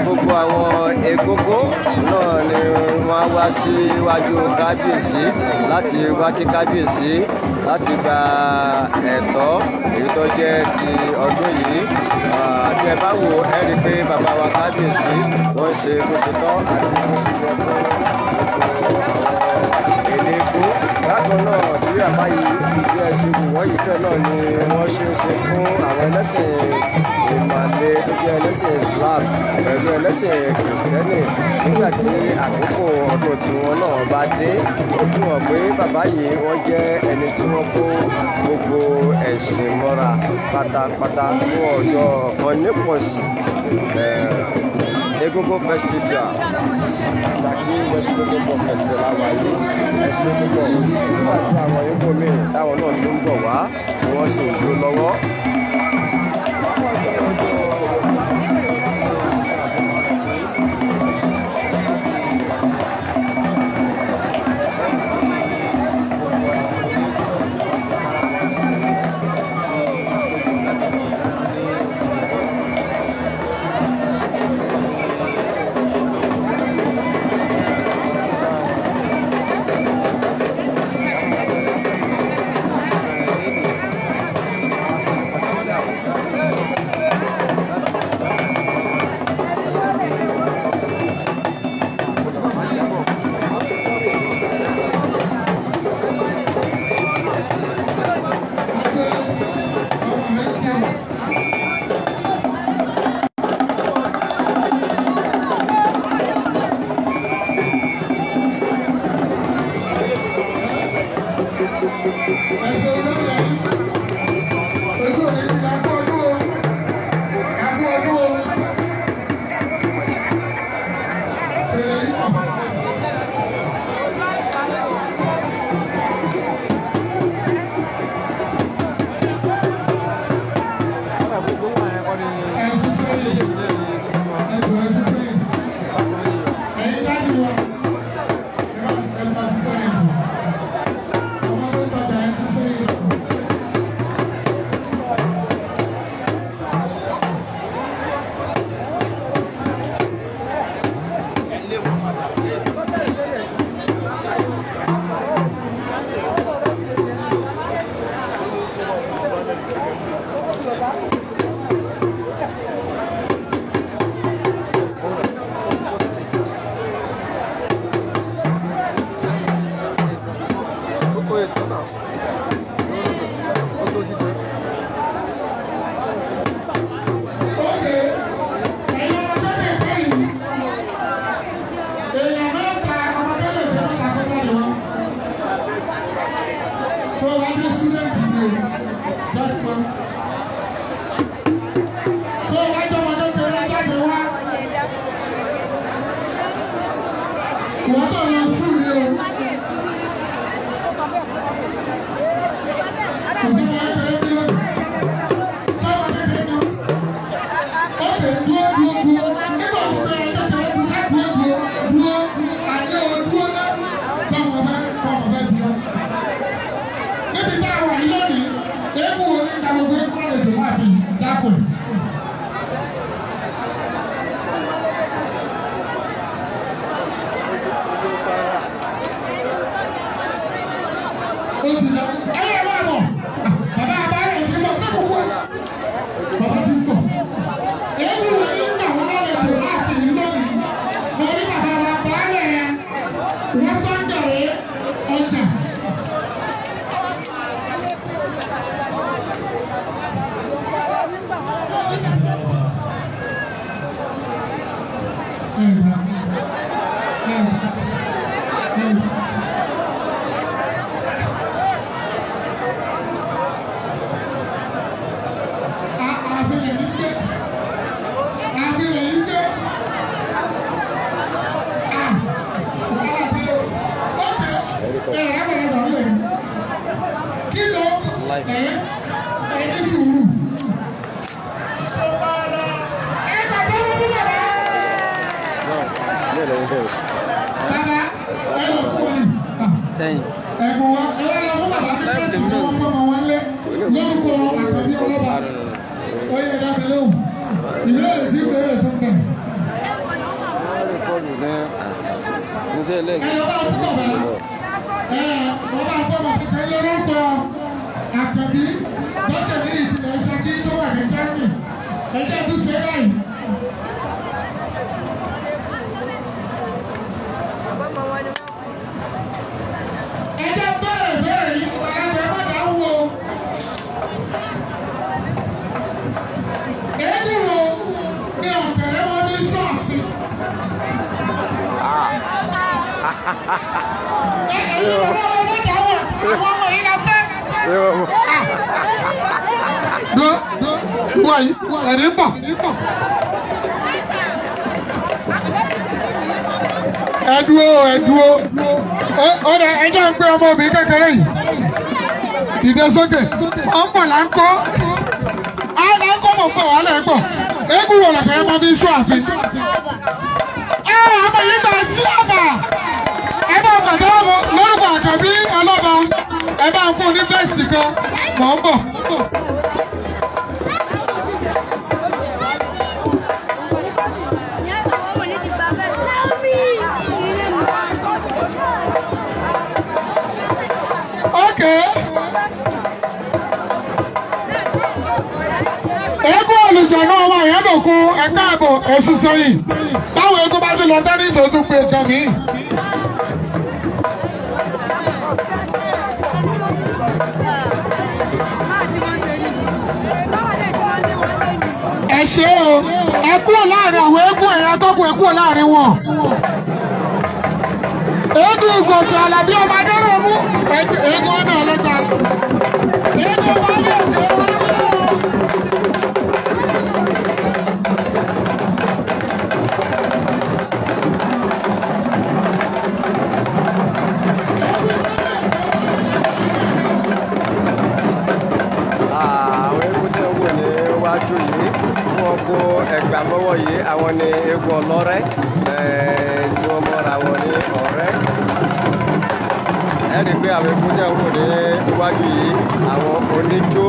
Gbogbo àwọn egúngún náà ni wọ́n wá síwájú kábíyèsí láti wá kí kábíyèsí láti gba ẹ̀tọ́ èyí tó jẹ́ ti ọdún yìí. Tí ẹ bá wò ẹ rí i pé bàbá wa kábíyèsí wọ́n ṣe bó ṣe tọ́ àti bó ṣe yẹ fún gbogbo àwọn eléégún. Bákan náà bí àbá yìí bí ẹ ṣe wù wọ́n yìí fẹ́ náà ni wọ́n ṣe ń ṣe fún àwọn ẹlẹ́sìn ìmàle tó jẹ́ ẹlẹ́sìn Islam pẹ̀lú ẹlẹ́sìn kìrìsìtẹ́nì nígbà tí àkókò ọdún tiwọn náà bá dé. Ó fi hàn pé bàbá yìí wọ́n jẹ́ ẹni tí wọ́n kó gbogbo ẹ̀sìn mọ́ra pátápátá fún ọjọ́ kan nípọ̀sí. Egungun Festival Ṣakí West Local Government la wà yìí. Ẹ ṣé púpọ̀. Nígbà tí àwọn eégún míì táwọn náà tún ń bọ̀ wá tí wọ́n sì ń jó lọ́wọ́. Ẹ dúró, ẹ dúró. Ó dẹ ẹ jẹ́ ń pé ọmọ mi kékeré yìí. Dìde sókè. Ó ń bọ̀ là ń kó. Á là ń kó mọ̀ ń bọ̀ wá lẹ̀ ń bọ̀. Eégún wo lọ̀kẹ́rẹ́ máa fi ń sọ àfin? Ẹ ọmọ yìí gbà sí àbà. Ẹ bá gbàdá ọmọ lórúkọ Àkànbí ọlọ́ba. Ẹ bá ń fún un ní bẹ́ẹ̀sì kan. Mọ̀ ń bọ̀. Eégún olùjọ̀nà ọmọ ìyádòkun ẹ̀ka ààbò ẹ̀sùn sẹ́yìn. Báwo eégún bá ti lọ dání tó tún pé nǹkan mi. Ẹ ṣé o, ẹ kúrò láàrin àwọn eégún ẹ̀yà tó kù, ẹ kúrò láàrin wọn. Eégún Ìgòkè Àlàbí ọmọ Adéròmú, eégún ọ̀nà ọlọ́ta. Eégún wálé òkè wálé o. Àwọn eégún tí ń wò níwájú yìí, wọ́n kó ẹgbà mọ́wọ́ yìí, àwọn ni eégún ọlọ́rẹ́ tí wọ́n mọ́ra wọn ní ọ̀rẹ́. Ẹ rí i pé àwọn eégún tí ń wò níwájú yìí, àwọn oníjó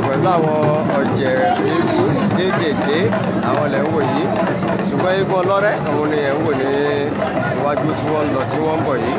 pẹ̀lú àwọn ọ̀jẹ̀ eégún kéékèèké àwọn lẹ̀ ń wò yìí. Ṣùgbọ́n eégún ọlọ́rẹ́ àwọn ni ẹ̀ ń wò níwájú tí wọ́n ń lọ tí wọ́n ń bọ̀ yìí.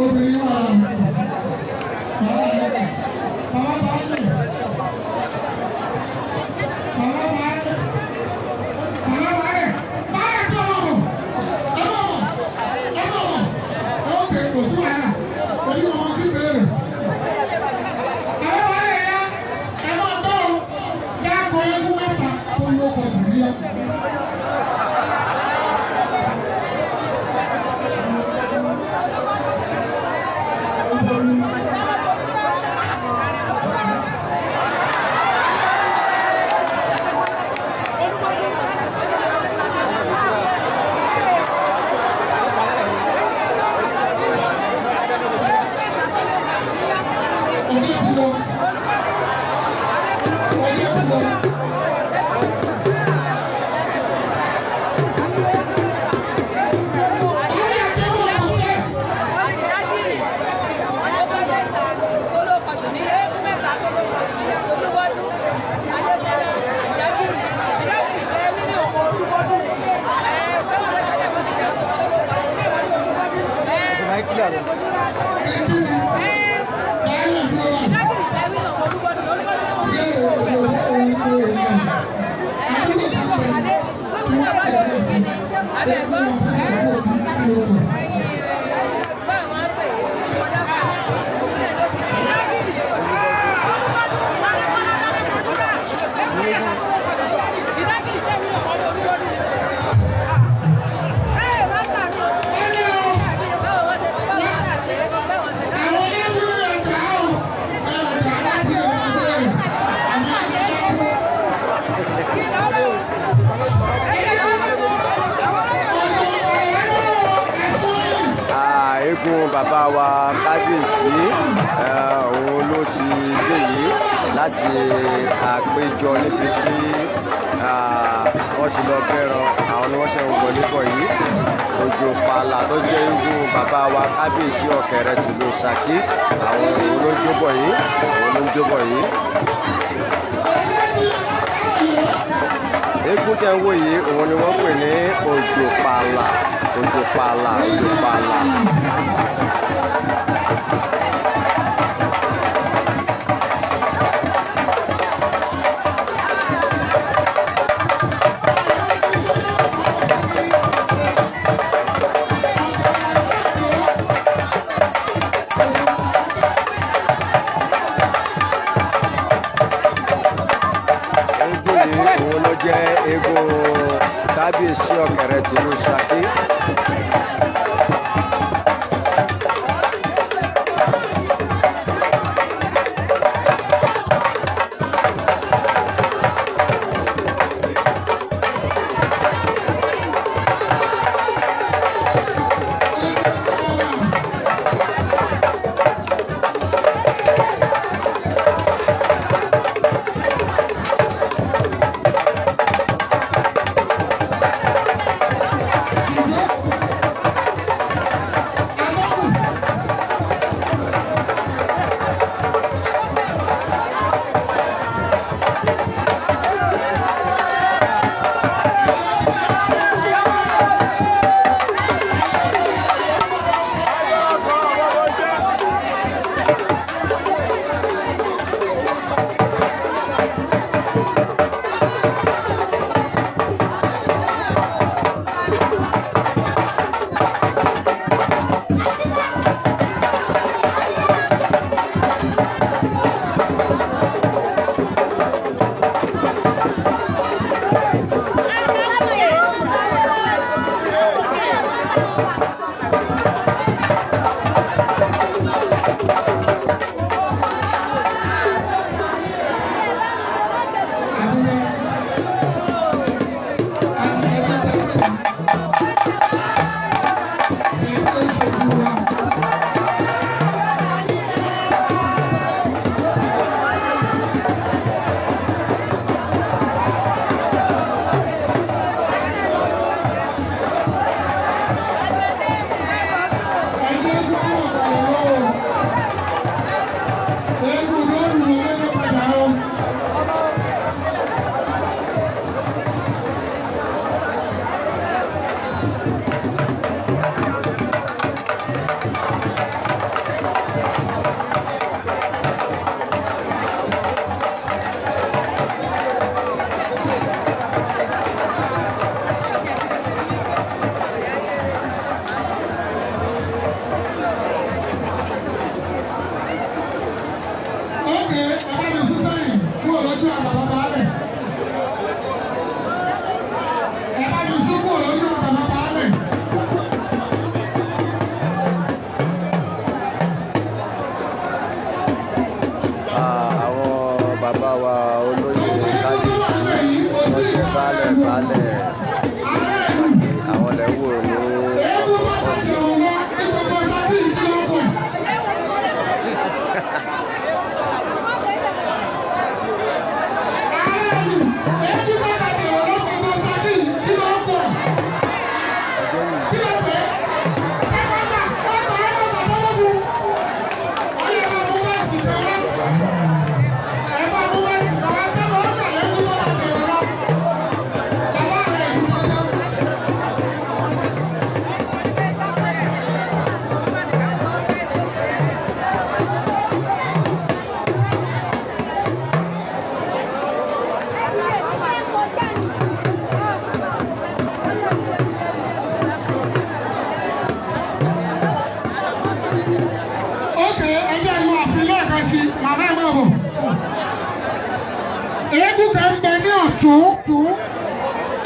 Obìnrin wà lára. Bàbá bá lè. Bàbá bá lè. Bàbá bá lè. Báyọ̀ tó mọ̀ mọ̀. Ẹ mọ̀ mọ̀. Ẹ mọ̀ mọ̀. Ẹ ó kè kò sí wàhálà. Èyí mo mọ sí béèrè. Bàbá bá lè yá. Ẹ máa bọ́ ọ. Dáàbò eégún mẹ́ta tó lóko jù níyà. Ọjọ́ ti lọ. Ọjọ́ ti lọ. Báyọ̀ tó mọ̀ mọ̀ sẹ́. Èkìní. Báyọ̀ tó wà. Eégún bàbá wa kábíyèsí, òun ló ti dé yìí láti àpéjọ níbi tí wọ́n ti lọ bẹ́ran. Àwọn ni wọ́n ṣe ń wọlé bọ̀ yìí. Òjò Pààlà tó jẹ́ eégún bàbá wa kábíyèsí Ọ̀kẹ̀rẹ̀ tìlú Ṣakí, àwọn òun ló ń jó bọ̀ yìí, òun ló ń jó bọ̀ yìí. Eégún tẹ́ ń wò yìí, òun ni wọ́n pè ní Òjò Pààlà, Òjò Pààlà, Òjò Pààlà. Eégún yìí, òun ló jẹ́ eégún kábíyèsí Ọ̀kẹ̀rẹ̀ tìlú Ṣakí.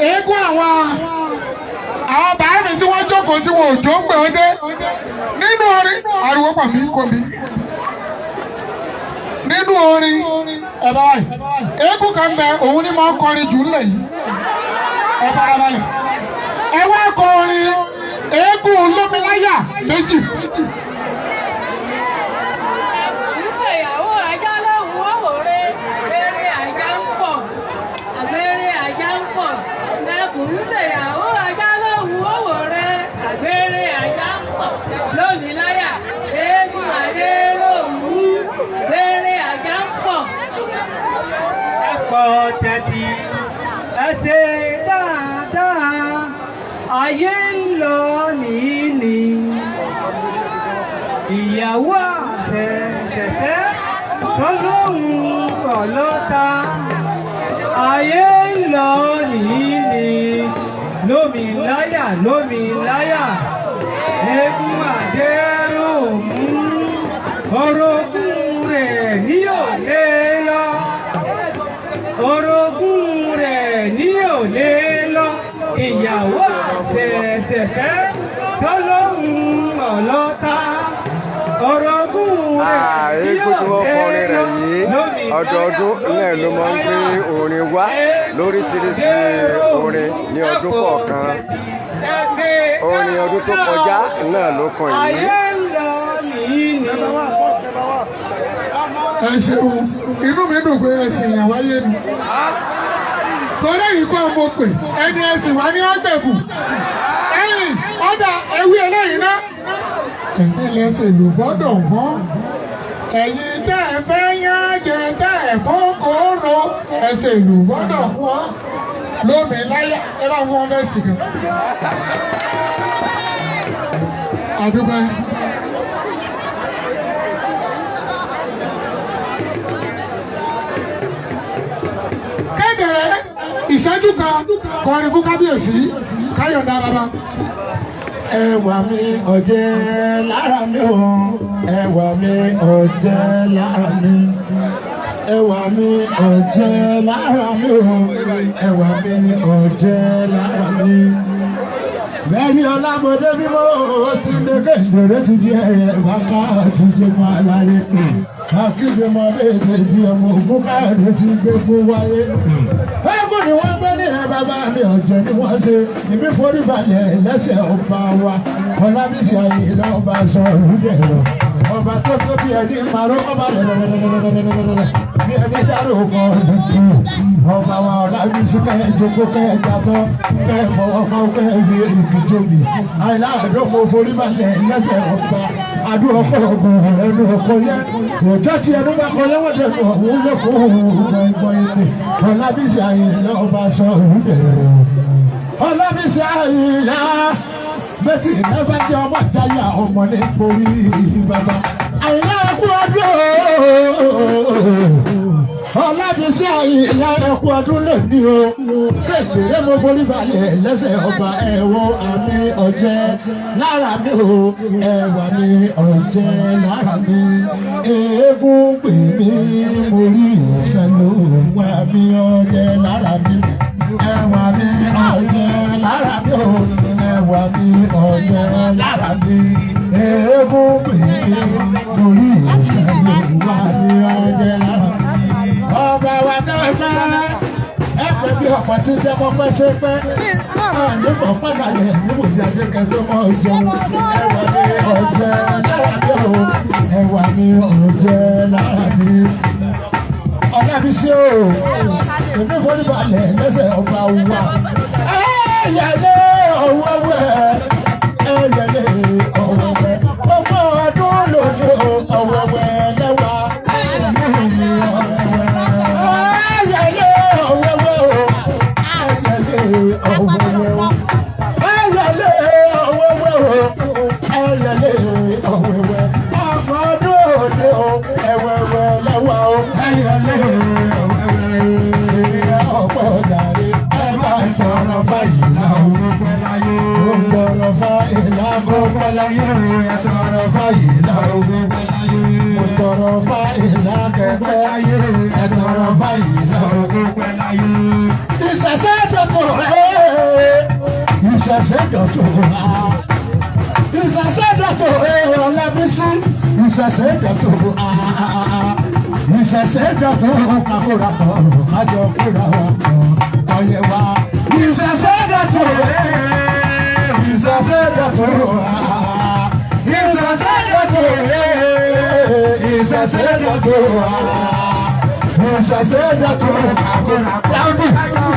Eégún àwọn bàá mi tí wọ́n jókòó tí wọn ò jó ń gbé wọn dé nínú orin ariwo pọ̀ mí kò mí nínú orin ẹ bá wáyé eégún kan bẹ òun ni máa ń kọrin jù ńlẹ̀ yìí ẹ farabalẹ̀ ẹ wá kọrin eégún lómiláyà méjì. Ìṣèyàwó ajá lóhùn òwòrè, eré ajá ń pọ̀, àgbèrè ajá ń pọ̀. Ẹkùn ń ṣèyàwó ajá lóhùn òwòrè, àgbèrè ajá ń pọ̀. Lómiláyà, eégún adé lóhùn, àgbèrè ajá ń pọ̀. Ẹ̀pọ̀ tẹ̀tì ẹ ṣe dáadáa, ayé ń lọ nìyí. Ìyàwó àṣẹ̀ṣẹ̀fẹ́ tó lóhùn ọlọ́ta, ayé ń lọ nìyí. Lómiláyà lómiláyà, eégún àdéròmú, orogún rẹ̀ ní òlé lọ, orogún rẹ̀ ní òlé lọ. Ìyàwó àṣẹ̀ṣẹ̀fẹ́ tó lóhùn ọlọ́ta, orogún rẹ̀ ní Eégún tí wọ́n òlé kọrin lọ. rẹ̀ yìí ọdọọdún náà ló máa ń gbé orin wá lóríṣiríṣi orin ní ọdún kọ̀ọ̀kan. Orin ọdún tó kọjá náà ló kàn yìí. Ayé ń lọ nìyí ni. Ẹ ṣeun, inú mi dùn pé ẹsìn yẹn wáyé ni torí èyí kọ́ mo pè ẹni ẹsìn wá ní ọgbẹ̀bù ẹ̀yìn ọ̀dà ewì eléyìí ná. Ẹ̀yin lẹ́sìn ló gbọ́dọ̀ wọ́n ẹ̀yin tẹ́ ẹ fẹ́ yán jẹ tẹ́ ẹ fún kóró ẹsìn ló gbọ́dọ̀ wọ́n lómi láyà ẹ bá fún wọn bẹ́ẹ̀ sì kan. Àdúgbò. Kébèrè ìṣẹ́jú kan kọrin fún kábíyèsí káyọ̀dá bàbá. Ẹwà mi ọ̀jẹ̀ lára mi o, ẹwà mi ọ̀jẹ̀ lára mi, ẹwà mi ọ̀jẹ̀ lára mi o, ẹwà mi ọ̀jẹ̀ lára mi. Bẹ́ẹ̀ni ọlámọdé mímọ́ ó ti dégé ìgbèrè ti di ẹyẹ bàbá àtúnjẹ máa láre. Akígbe mọ méje di ọmọ ògún káàdé ti gbé fún wáyé. Eégún ni wọ́n gbé ní ẹ bàbá mi ọ̀jẹ̀ ni wọ́n ṣe. Èmi forí balẹ̀ lẹ́sẹ̀ ọba wa. Ọlábísí Àyìnlá ọba sọ òrùdẹ̀rọ̀. Ọba tó tó bí ẹni màrún ọba lẹ́lẹ́lẹ́lẹ́lẹ́lẹ́lẹ́lẹ́ bí ẹni dárò kan dùkú. Ọba wa Ọlábísí kẹ́ ẹ jókòó kẹ́ ẹ jatọ́ kẹ́ ẹ fọwọ́ kọ́ kẹ́ ẹ fi èrìgì jóbi. Àyìnlá àdó mo forí balẹ̀ lẹ́sẹ̀ ọba. Adó ọkọ̀ ọ̀gùn ẹnu ọkọ̀ yẹ. Òjò tí ẹnu bá kọ lẹ́wọ̀n dẹnu ọ̀hún lóko gbọ̀ngbọ̀n ilé. Ọlábísí Àyìnlá ọba sọ òrùdẹ̀rọ̀. Ọlábísí Àyìnlá bẹ́tì ìnáfà jẹ́ ọmọ àjáyà ọmọ ní borí bàbá. Àyìnlá ẹkú ọdún ooo. Ọlábísí Àyìnlá ẹkú ọdún lèmi o. Kékeré mo forí balẹ̀ lẹ́sẹ̀ ọba ẹ̀wọ̀ àmì ọ̀jẹ̀ lára mi o. Ẹ̀wà mi ọ̀jẹ̀ lára mi. Eégún pè mí mo rí ìṣẹ́ ló wà mí ọ̀jẹ̀ lára mi. Ẹ̀wà mi ọ̀jẹ̀ lára mi o. Ẹ̀wà mi ọ̀jẹ̀ lára mi. Eégún pè mí mo rí ìṣẹ́ ló wà mí ọ̀jẹ̀ lára mi. Ọba wa tẹ́lẹ̀ ẹ pẹ́ bí ọ̀pọ̀ tí jẹ́ mọ́ pẹ́ ṣe pẹ́. Àní mọ̀ padà lẹ̀ níbo tí a jẹ́ kẹ́kẹ́ mọ́ jẹun. Ẹ̀wà mi ọ̀jẹ̀ lára mi o. Ẹ̀wà mi ọ̀jẹ̀ lára mi. Ọlábísí o, èmi forí balẹ̀ lẹ́sẹ̀ ọba wa. Ẹyẹlé ọ̀wẹ́wẹ́, ẹyẹlé ọ̀wẹ́wẹ́. Gbogbo ọdún lòdì ọ̀wẹ́wẹ́ lẹ́wà. Ẹyẹlé ọ̀wẹ́wẹ́ o, ẹyẹlé ọ̀wẹ́wẹ́ o. Ẹyẹlé ọ̀wẹ́wẹ́ o, ẹyẹlé ọ̀wẹ́wẹ́. Ọmọ ọdún òde o, ẹwẹ́wẹ́ lẹ́wà o, ẹyẹlé ọ̀wẹ́wẹ́. Ènìyàn ọ̀pọ̀ jàre, ẹ bá ń tọrọ fàyè náà o. Ó ń tọrọ fàyè náà kó pẹ́ láyé, ẹ tọrọ fàyè náà o. Mo tọrọ fàyè náà kẹ́kẹ́, ẹ tọrọ fàyè náà o. Ìṣẹ̀ṣẹ̀ dọ̀tọ̀ Ìṣẹ̀ṣe dọ̀tun, ìṣẹ̀ṣe dọ̀tun, Ọlábísí, ìṣẹ̀ṣe dọ̀tun, ìṣẹ̀ṣe dọ̀tun, kakóra pọ̀, kájọ kóra wa pọ̀, ọyẹ wa. Ìṣẹ̀ṣe dọ̀tun, ìṣẹ̀ṣe dọ̀tun, ìṣẹ̀ṣe dọ̀tun, ìṣẹ̀ṣe dọ̀tun, ìṣẹ̀ṣe dọ̀tun, kakóra pọ̀.